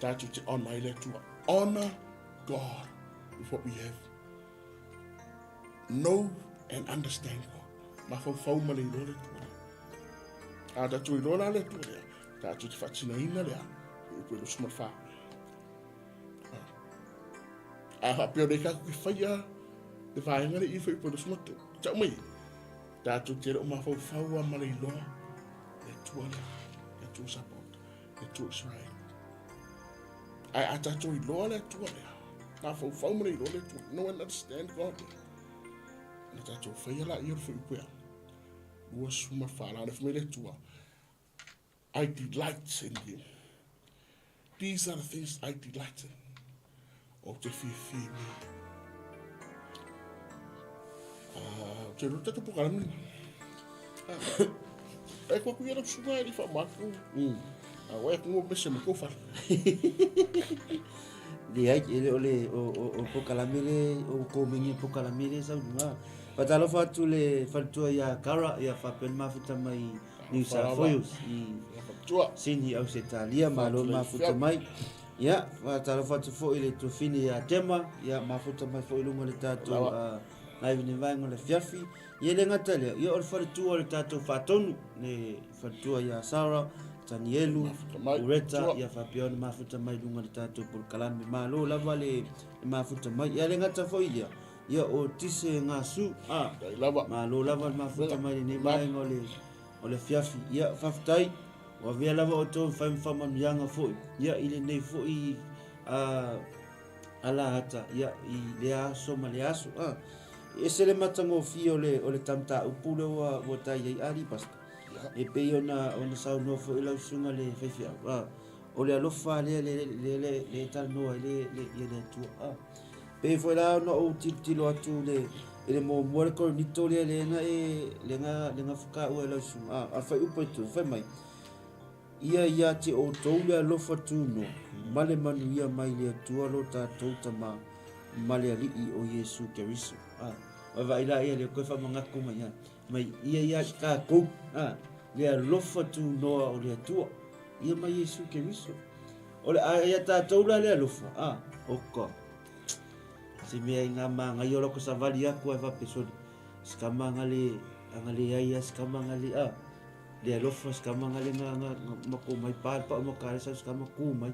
Tatou te honor ai le Atua. Honor God with what we have. Know and understand God. Mafaufau ma le iloa le Atua lea. A tatou iloa la le Atua lea, tatou te faatinoina lea, Fuaiupu 24. A faapea o lea tatou te faia le vaega lea i Fuaiupu 23. Tau mai, tatou te le o mafaufau lava ma le iloa le Atua lea, le Atua Sapaota, le Atua Israel. Ae a tatou iloa le Atua lea, mafaufau ma le iloa le Atua, know and understand God lea. Na tatou faia laia o le fuaiupu e a? 24, la le fai mai le Atua, I delight in you. These are the things I delight in. Ou te fiafia i mea. Ah, te rota te pokalami. Ah, e kua kuia lau suga e li wha māku. Ah, wai aku ngō mese ma kau whare. Leai, e le o le o, o, o pokalame le o komenge pokalame le sau lunga. Fatalofa atu le faletua ia Kara ia faapea le mafuta mai New South Wales i Sydney Ausetalia, malo le mafuta mai. Ia, faatalofa atu foi i le tuafine ia Tema, ia mafuta mai foi i luga o le tatou uh, live nei vaega o le afiafi. Ia le gata lea, ia o le faletua o le tatou faatonu, le faletua ia Sarah, Tanielu, Ureta, ia faapea ona mafuta mai i luga o le tatou polokalame. Malo lava le mafuta mai. Ia le gata foi lea, Ia o Tise Gasu, a. Malo lava le mafuta mai lenei vaega o le o le afiafi. Ia faafetai, ua avea lava outou ma fai ma faamanuiaga foi, ia i lenei foi a alahata, ia i lea aso ma lea aso. A. E ese le matagofie o le o le tamtaupu lea ua ua tai ai Ali Pastor. E pei ona ona saunoa foi lau susuga le faifeau. A. O le alofa lea le le le le talanoa ai le le ia le Atua. A. Pei foi la ona ou tilotilo atu i le i le muamua le Korinito lea lea na e lea na lea na whakaua e lau susuga. A, a le fuaiupu e tu, fai mai, Ia ia te outou le alofa tunoa ma le manuia mai le Atua lo tatou Tama ma le Alii o Iesu Keriso. A, vaavaai la ia lea koe whamangaku mai, a, mai ia ia te tatou, a, le alofa tunoa o le Atua, ia ma Iesu Keriso. O le a ia tatou la le alofa, a, oka. Se mea i ngā māngai o lako savali aku ai fape soli. Se ka mangale, angale ai a, se ka mangale a. Le alofa, se ka mangale ngā, ngā, ngā mako mai pā, pa o makare sau, se ka makū mai.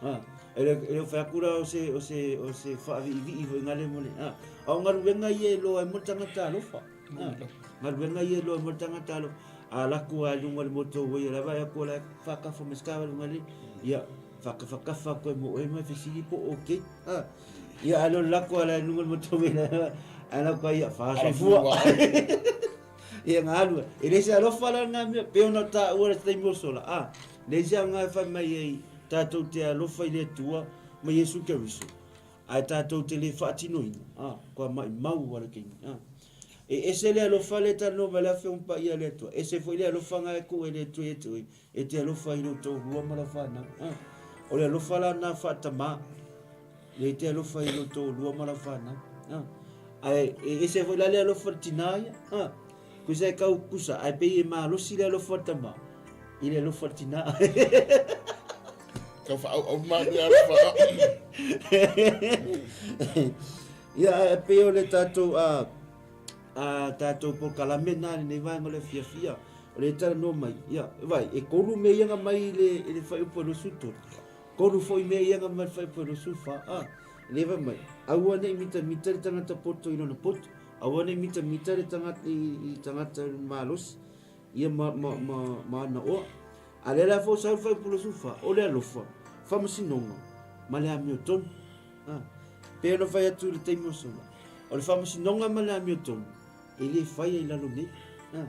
A, e le, e le whai aku la o se, o se, o se whaaviivi i ngale mo le, a. A o ngaruenga ia e loa e mo tangata alofa. A, ngaruenga ia e loa e mo tangata alofa. A lako a lunga le moto ua ia lava e aku la whakafa me skawa lunga le, ia, whakawhakafa koe mo oe mai fesili po okay. A, ia alo lako ala lunga le moto ua ia, ala koe ia whasoifua. Ia ngā alua. E le se alofa la ngā mea, pe ona tā ua le taimi o sola. A, le se au ngā whai mai ei, tātou te alofa i le Atua, ma Iesu Keriso. Ae tātou te le whaatinoina. A, kua mai mau ua le keini. A, e ese le alofa le talanoa mai le afioga paia le Atua. Ese foi le alofa ngā e ku e le Atua ia te oe, e te alofa i ro tō rua ma lau whānau. A, o le alofa la nā whaatamā, le te alofa i ro tō rua ma lau whānau. A, Ae e ese foi la le alofa o le tinā ia. Ha. Kusa e kau kusa, ae pei e malosi le alofa o le tama i le alofa o le tinā. Kau whaauau mā le alofa. Ia, ae pei o le tātou, a, a tātou polokalame nā lenei vaega o le afiafi, ia, o le talanoa mai, ia, vai, e kolu mea ia nga mai i le, i le whaiupu e 23. Kolu foi mea ia nga mai le whaiupu e 24, a, le vai mai, aua nei mitamita le tangata poto i lona poto, aua nei mitamita le tangata i, i tangata malosi, ia ma, ma, ma, ma ana oa. A lea la fo sau le whaiupu 24, o le alofa, whamasinoga, ma le amiotonu. A, pei ona fai atu i le taimi o sola, o le faamasinoga ma le amiotonu, e le faia i lalo nei. A,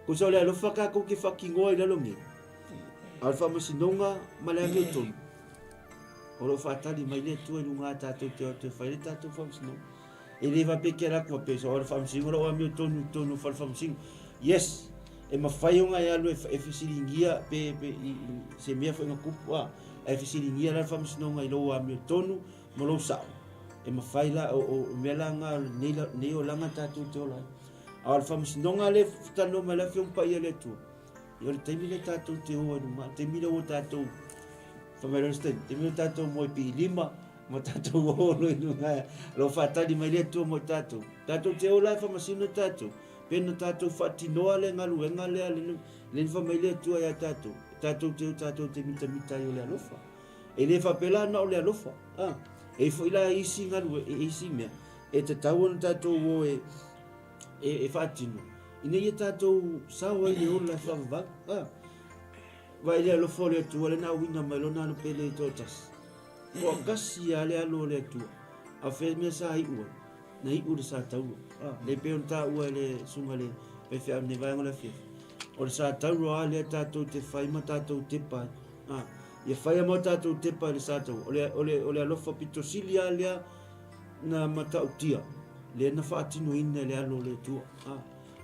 kosa o le alofa kākou ke whakinoa i lalo nei, a o le faamasinoga ma le amiotonu, o lo o whaatali mai le Atua i lunga a tātou te o atu e whai le tātou faamasinoga. E le faapea ke ala atu faapea, o le faamasinoga o amiotonu i totonu o fale faamasino. Yes, e mawhai ona e alu e fesiligia pe, pe i, i, se mea foi na kupu, a, e fesiligia la le faamasinoga i lou amiotonu ma lou sao. E mawhai la, o, o, o mea la nga, nei, la, nei olaga tātou te ola ai. A o le faamasinoga le talanoa mai le Afioga Paia le Atua, ia o le taimi le tātou te o ai luma, taimi le o tātou, whamai loa se taimi, taimi le tātou moe pihilima, ma tātou o lo i lunga, lo whaatali mai le Atua mo tātou. Tātou te ola e whamasino tātou, pena tātou whaatinoa le ngaluenga lea, le, le whamai le Atua ia tātou. Tātou te o tātou te mitamita ai o le alofa. E le whapela na o le alofa. Ah, e foi la isi ngalue, e isi mea, e te tau ona tātou o e, e, e whaatino. Ina ia tātou sao ai le ola e whavavau. Ah, vai le alofa o le Atua le na uina mai lona alo pele i tōtasi. Kua kasi a le alo o le Atua. A whea mea sa iu ai. Na iu le sa taua. Ah, le pe ona tāua e le sunga le faifeau nei vaega o le afiafi. O le sa taua a lea tātou te whai ma tātou te pai. Ah, ia whaia ma tātou te pai le sa taua. O le, o le, o le alofa pito sili a lea na matautia. Le na whaatino ina le alo o le Atua. Ah,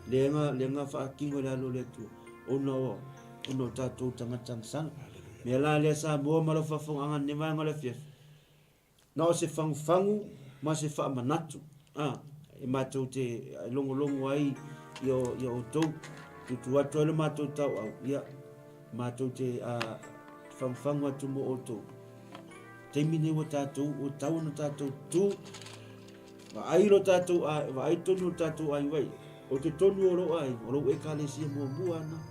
le nga, le nga whaakino le alo o le Atua. Ona o, ona o tātou tangata ngasanga. Mea la lea sa moa ma lau faafofoga nei vaega o le afiafi. Na o se fagufagu ma se faamanatu, a, e matou te logologo ai i a outou, tuutuu atu ai lo matou tauau, ia, matou te a, fagufagu atu mo outou. Taimi nei ua tātou, ua tau ona tātou tū, vaai lo tātou, a, vaai tonu lo tātou ai vai, o te tonu o lou aiga, o lou ekalesia muamua ana,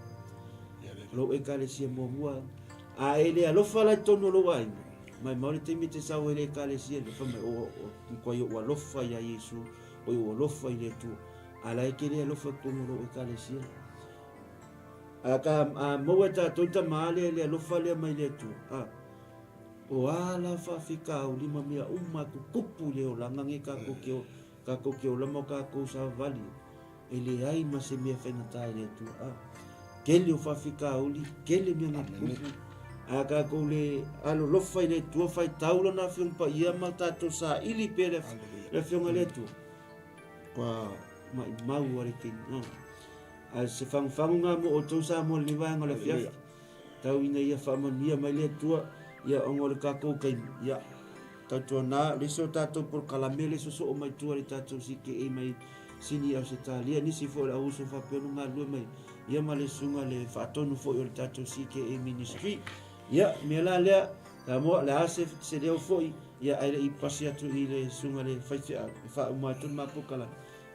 o lou ekalesia muamua ana, a e le alofa la i tonu o lou aiga, Mai mau le taimi te sau ai le ekalesia le wha mai o o koe o alofa ia Iesu, o o alofa i le Atua. A la e ke le alofa tonu o lou ekalesia. A ka a maua e tātou ta maa le le alofa lea mai le Atua. A o a la faafitauli ma mea uma e tutupu i le olaga nei kākou te kākou te ola ma o kākou savavali e leai ma se mea faigata i le Atua. A tele o faafitauli, tele mea na tutupu. A kākou le alolofa i le Atua, faitau lona Afioga Paia ma tātou saili pea le, le Afioga i le Atua. Kua maʻimau a le taimi. A se fagufagu ngā mo outou Samoa lenei vaega o le afiafi. Tau ina ia faamanuia mai le Atua, ia ona o le kākou taimi. Ia, tautuana, le isi o tātou polokalame le sosoo mai tua le tātou CKA mai Sini Ausetalia, nisi foi o le auuso faapea ona galulue mai, ia ma le susuga le faatonu foi o le tātou CKA Ministry. Ia, mea la lea, Samoa, le a se, se leo foi, ia ae le i pasi atu i le susuga le faifeau, e faauma atu le ma polokalame.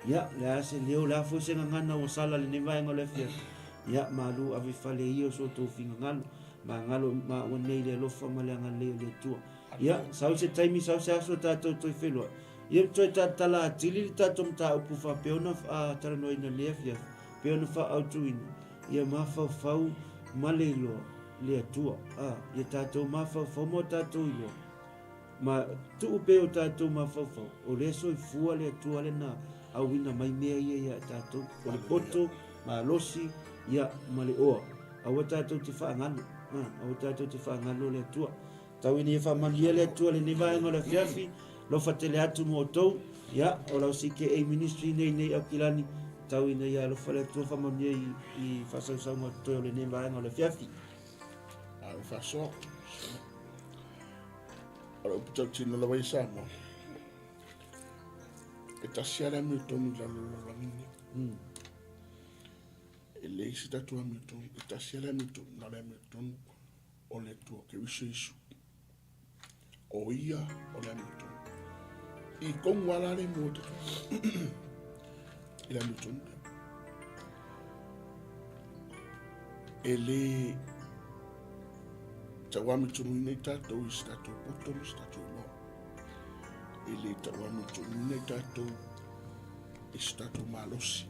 Ia, le a se leo, le a foi se gagana ua sala lenei vaega o le afiafi. Ia, malu ave i fale ia o so outou finagalo, magalo maua nei le alofa ma le agalelei o le Atua. Ia, sau se taimi, sau se aso tātou toe feiloai. Ia, toe talatala atili le tātou mataupu faapea ona talanoaina i lenei afiafi, pei ona faaautuina, ia mafaufau ma le iloa le Atua. Ā, ia tātou mafaufau ma o tātou iloa, Ma tuu pea o tatou mafaufau, o lea soifua le Atua lena auina mai mea ia ia tatou, o le poto, malosi, ia, ma le oa. Aua tatou te faagalo, aua tatou te faagalo le Atua. Tau ina ia faamanuia le Atua lenei vaega o le afiafi, lofa tele atu mo outou, ia, o lau CKA Ministry nei nei Aukilani, tau ina ia alofa le Atua faamanuia i, i faasausauga o totoe o lenei vaega o le afiafi. A o faasoa. O le upu tautino lava i Samoa. E tasi lava le amiotonu i lalo o le lalolagi lenei. E leai se tatou amiotonu, e tasi lava le amiotonu, na o le amiotonu o le Atua, Keriso Iesu. O ia o le amiotonu. I kogu lava la le mua tatou i le amiotonu lea. E le tau amiotonuina i tatou i se tatou poto ma se tatou iloa. E le tau amiotonuina i tatou i se tatou malosi.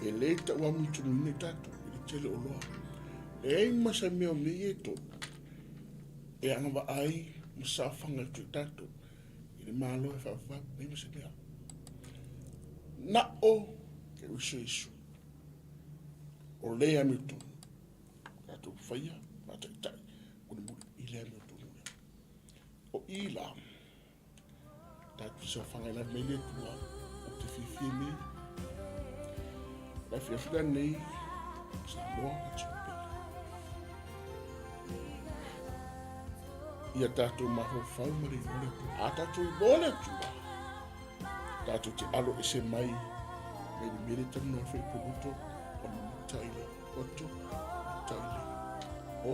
E le tau amiotonuina i tatou i le tele o loa. Leai ma se mea o mea ia e tolu e agavaa ai ma saofaga atu i tatou i le Malo e faavavau, leai ma se mea. Na o Keriso Iesu o le amiotonu tatou faia faataitai mulimuli i le amiotonu lea. O i la, tatou saofaga i lalo mai le Atua ou te fiafia nei. La fiafia nei Samoa ka pele. Ia tatou mafaufau ma le iloa le Atua. A tatou iloa le Atua, tatou te alo ese mai mai le mea lea talanoa foi Puluto, o le mita i le poto, mita i le o,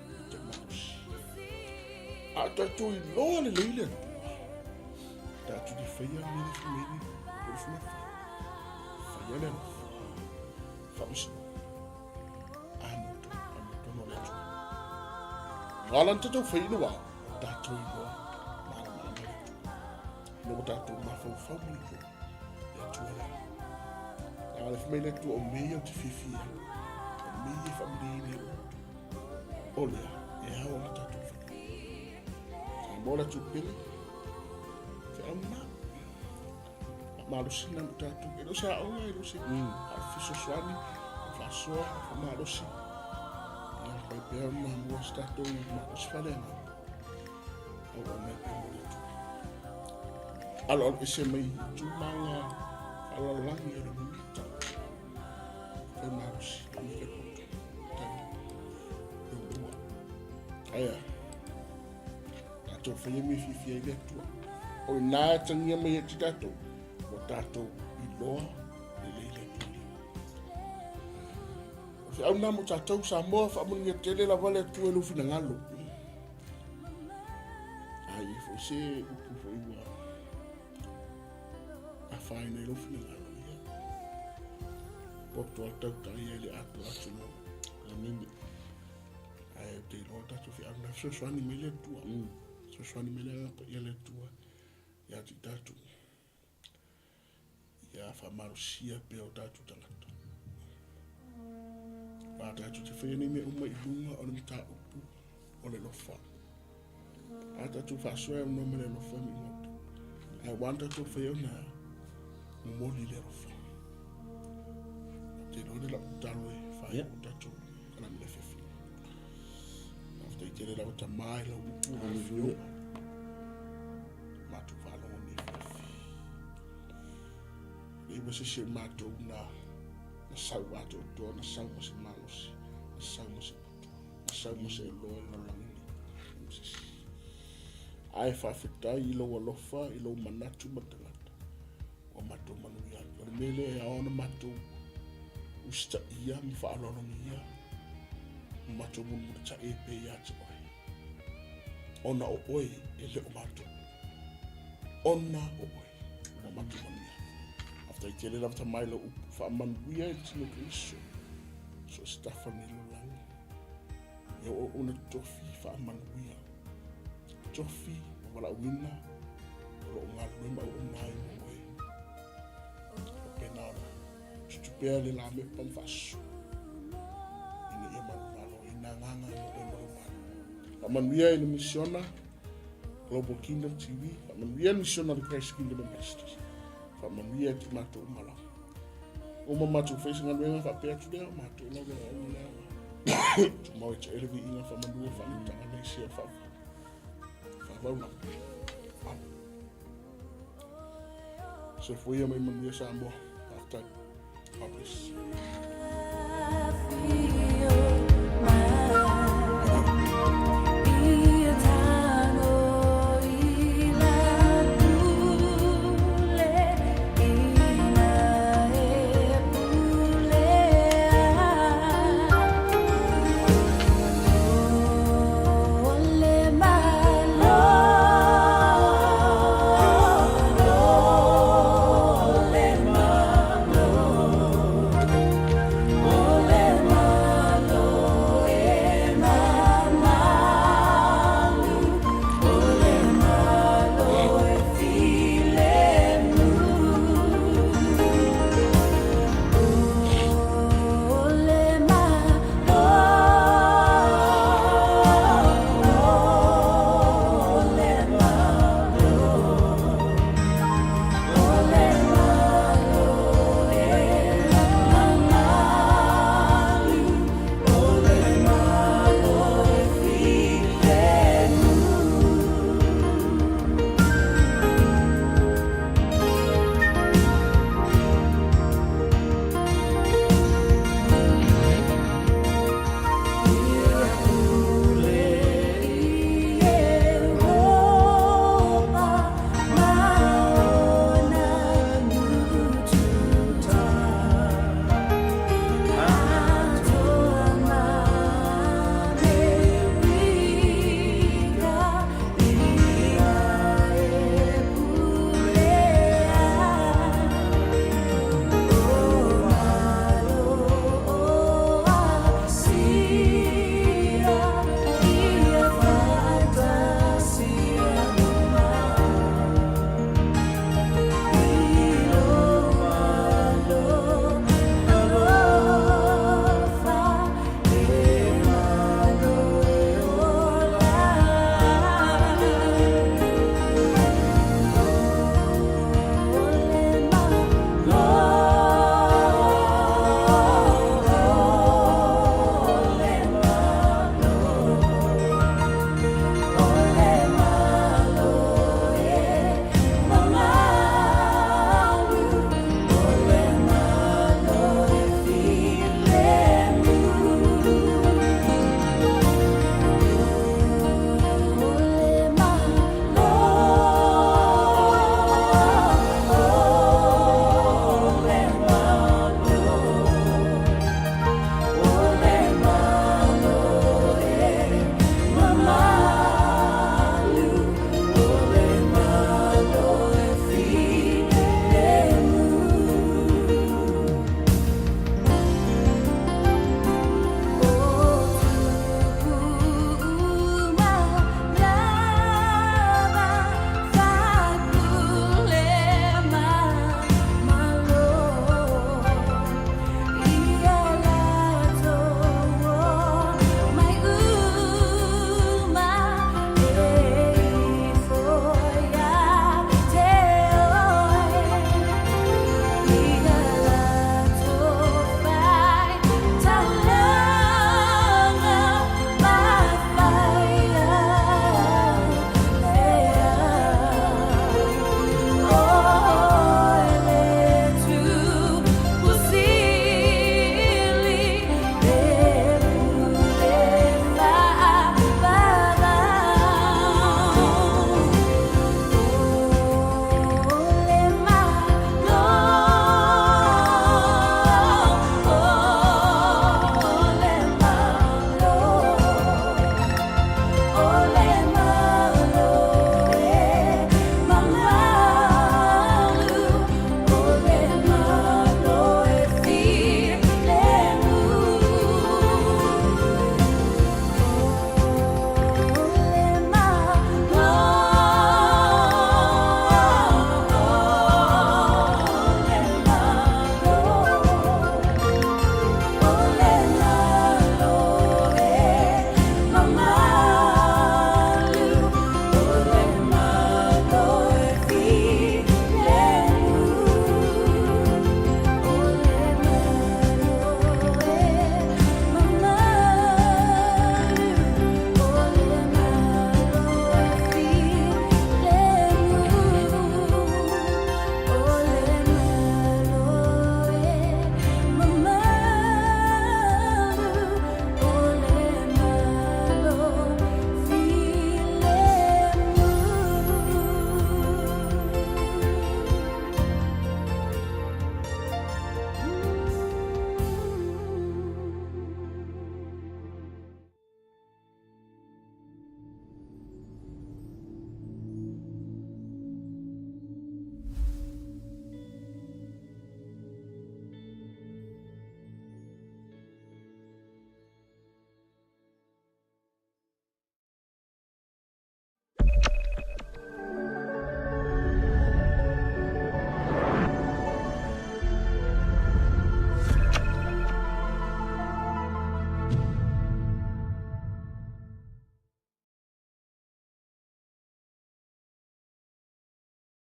mita malosi. A tatou iloa lelei le Atua, tatou te faia le mea lea fai mai nei, o le fai fai. Faia le alofa, faamasinoga. Amiotonu, amiotonu o le Atua. Ngala na tatou fai ina wā, o tatou iloa malamalama le Atua. Ina ua tatou mafaufau ma le iloa, le Atua lea. A le fai mai le Atua o mea ia ou te fiafia ai, o mea ia e faamalieina ai lou loto. O lea, e ao ona tatou faia. Samoa le Atua pele, feau na. Malosi na mo tatou. E le o se aoga, e le o se a o fesoasoani, o faasoa, o faamalosi. Ia, pai pea ona maua se tatou malosi faaleagaga. Auauna ai pea mo le Atua. Aloalo ese mai i tulaga faalalolagi o le mimita. Fai malosi, mika le poto. Tai, lua. Aia, tatou faia mea fiafia ai le Atua. O ina e tagia mai ai te tatou, ua tatou iloa lelei le Atua lea. O feau na mo tatou Samoa, faamanuia tele lava le Atua i lou finagalo. A i ai foi se upu foi ua afaina i lou finagalo, ia. Poto a tautai ai le atoa atu lau. Amene. Ae ou te iloa tatou feau na fesoasoani mai le Atua. Fesoasoani mai le Agaga Paia le Atua ia te tatou. Ia faamalosia pea o tatou tagata. A tatou te faia nei mea uma i luga o le mataupu o le alofa. A tatou faasoa e aunoa ma le alofa mi maota. Ae ua ana tatou faia ona momoli le alofa. Te iloa le lau tatalo e faaiu o tatou kalame le afiafi. Faafetai tele lava Tama i lau upu o lau afioga. Matou faalogo nei afiafi. Leai ma se isi o matou na na sau atoatoa, na sau ma se malosi, na sau ma se poto, na sau ma se eloa i le lalolagi nei. Leai ma se isi. Ae faafetai i lou alofa, i lou manatu ma le tagata. Ua matou manuia atu. O le mea lea e ao ona matou usitaia ma faaaloalogia ma matou mulimulitaia pea ia te oe. Ona o oe e le o matou. Ona o oe ua matou manuia. Faafetai tele lava Tama i lau upu faamanuia i le tino Keriso. So o se tafa nei lalolagi. E oo ona tofi faamanuia. Tofi ma valaauina o lo o galulue ma auauna ai mo oe. Faapena ona tutupea le lamepa ma faasusu ina ia manumalo i nā agaga mo oe ma lou Malo. Faamanuia i le misiona Global Kingdom TV, faamanuia le misiona le Christ Kingdom Ambassadors, faamanuia i te matou uma lava. Uma matou fai se galuega faapea atu lea, matou lau lea uma lea. Tumau e te ele viiga faamanua faaneutaga nei sia faavau. Faavau lava. Amen. Soifua ia mai manuia Samoa. Faafetai. God bless.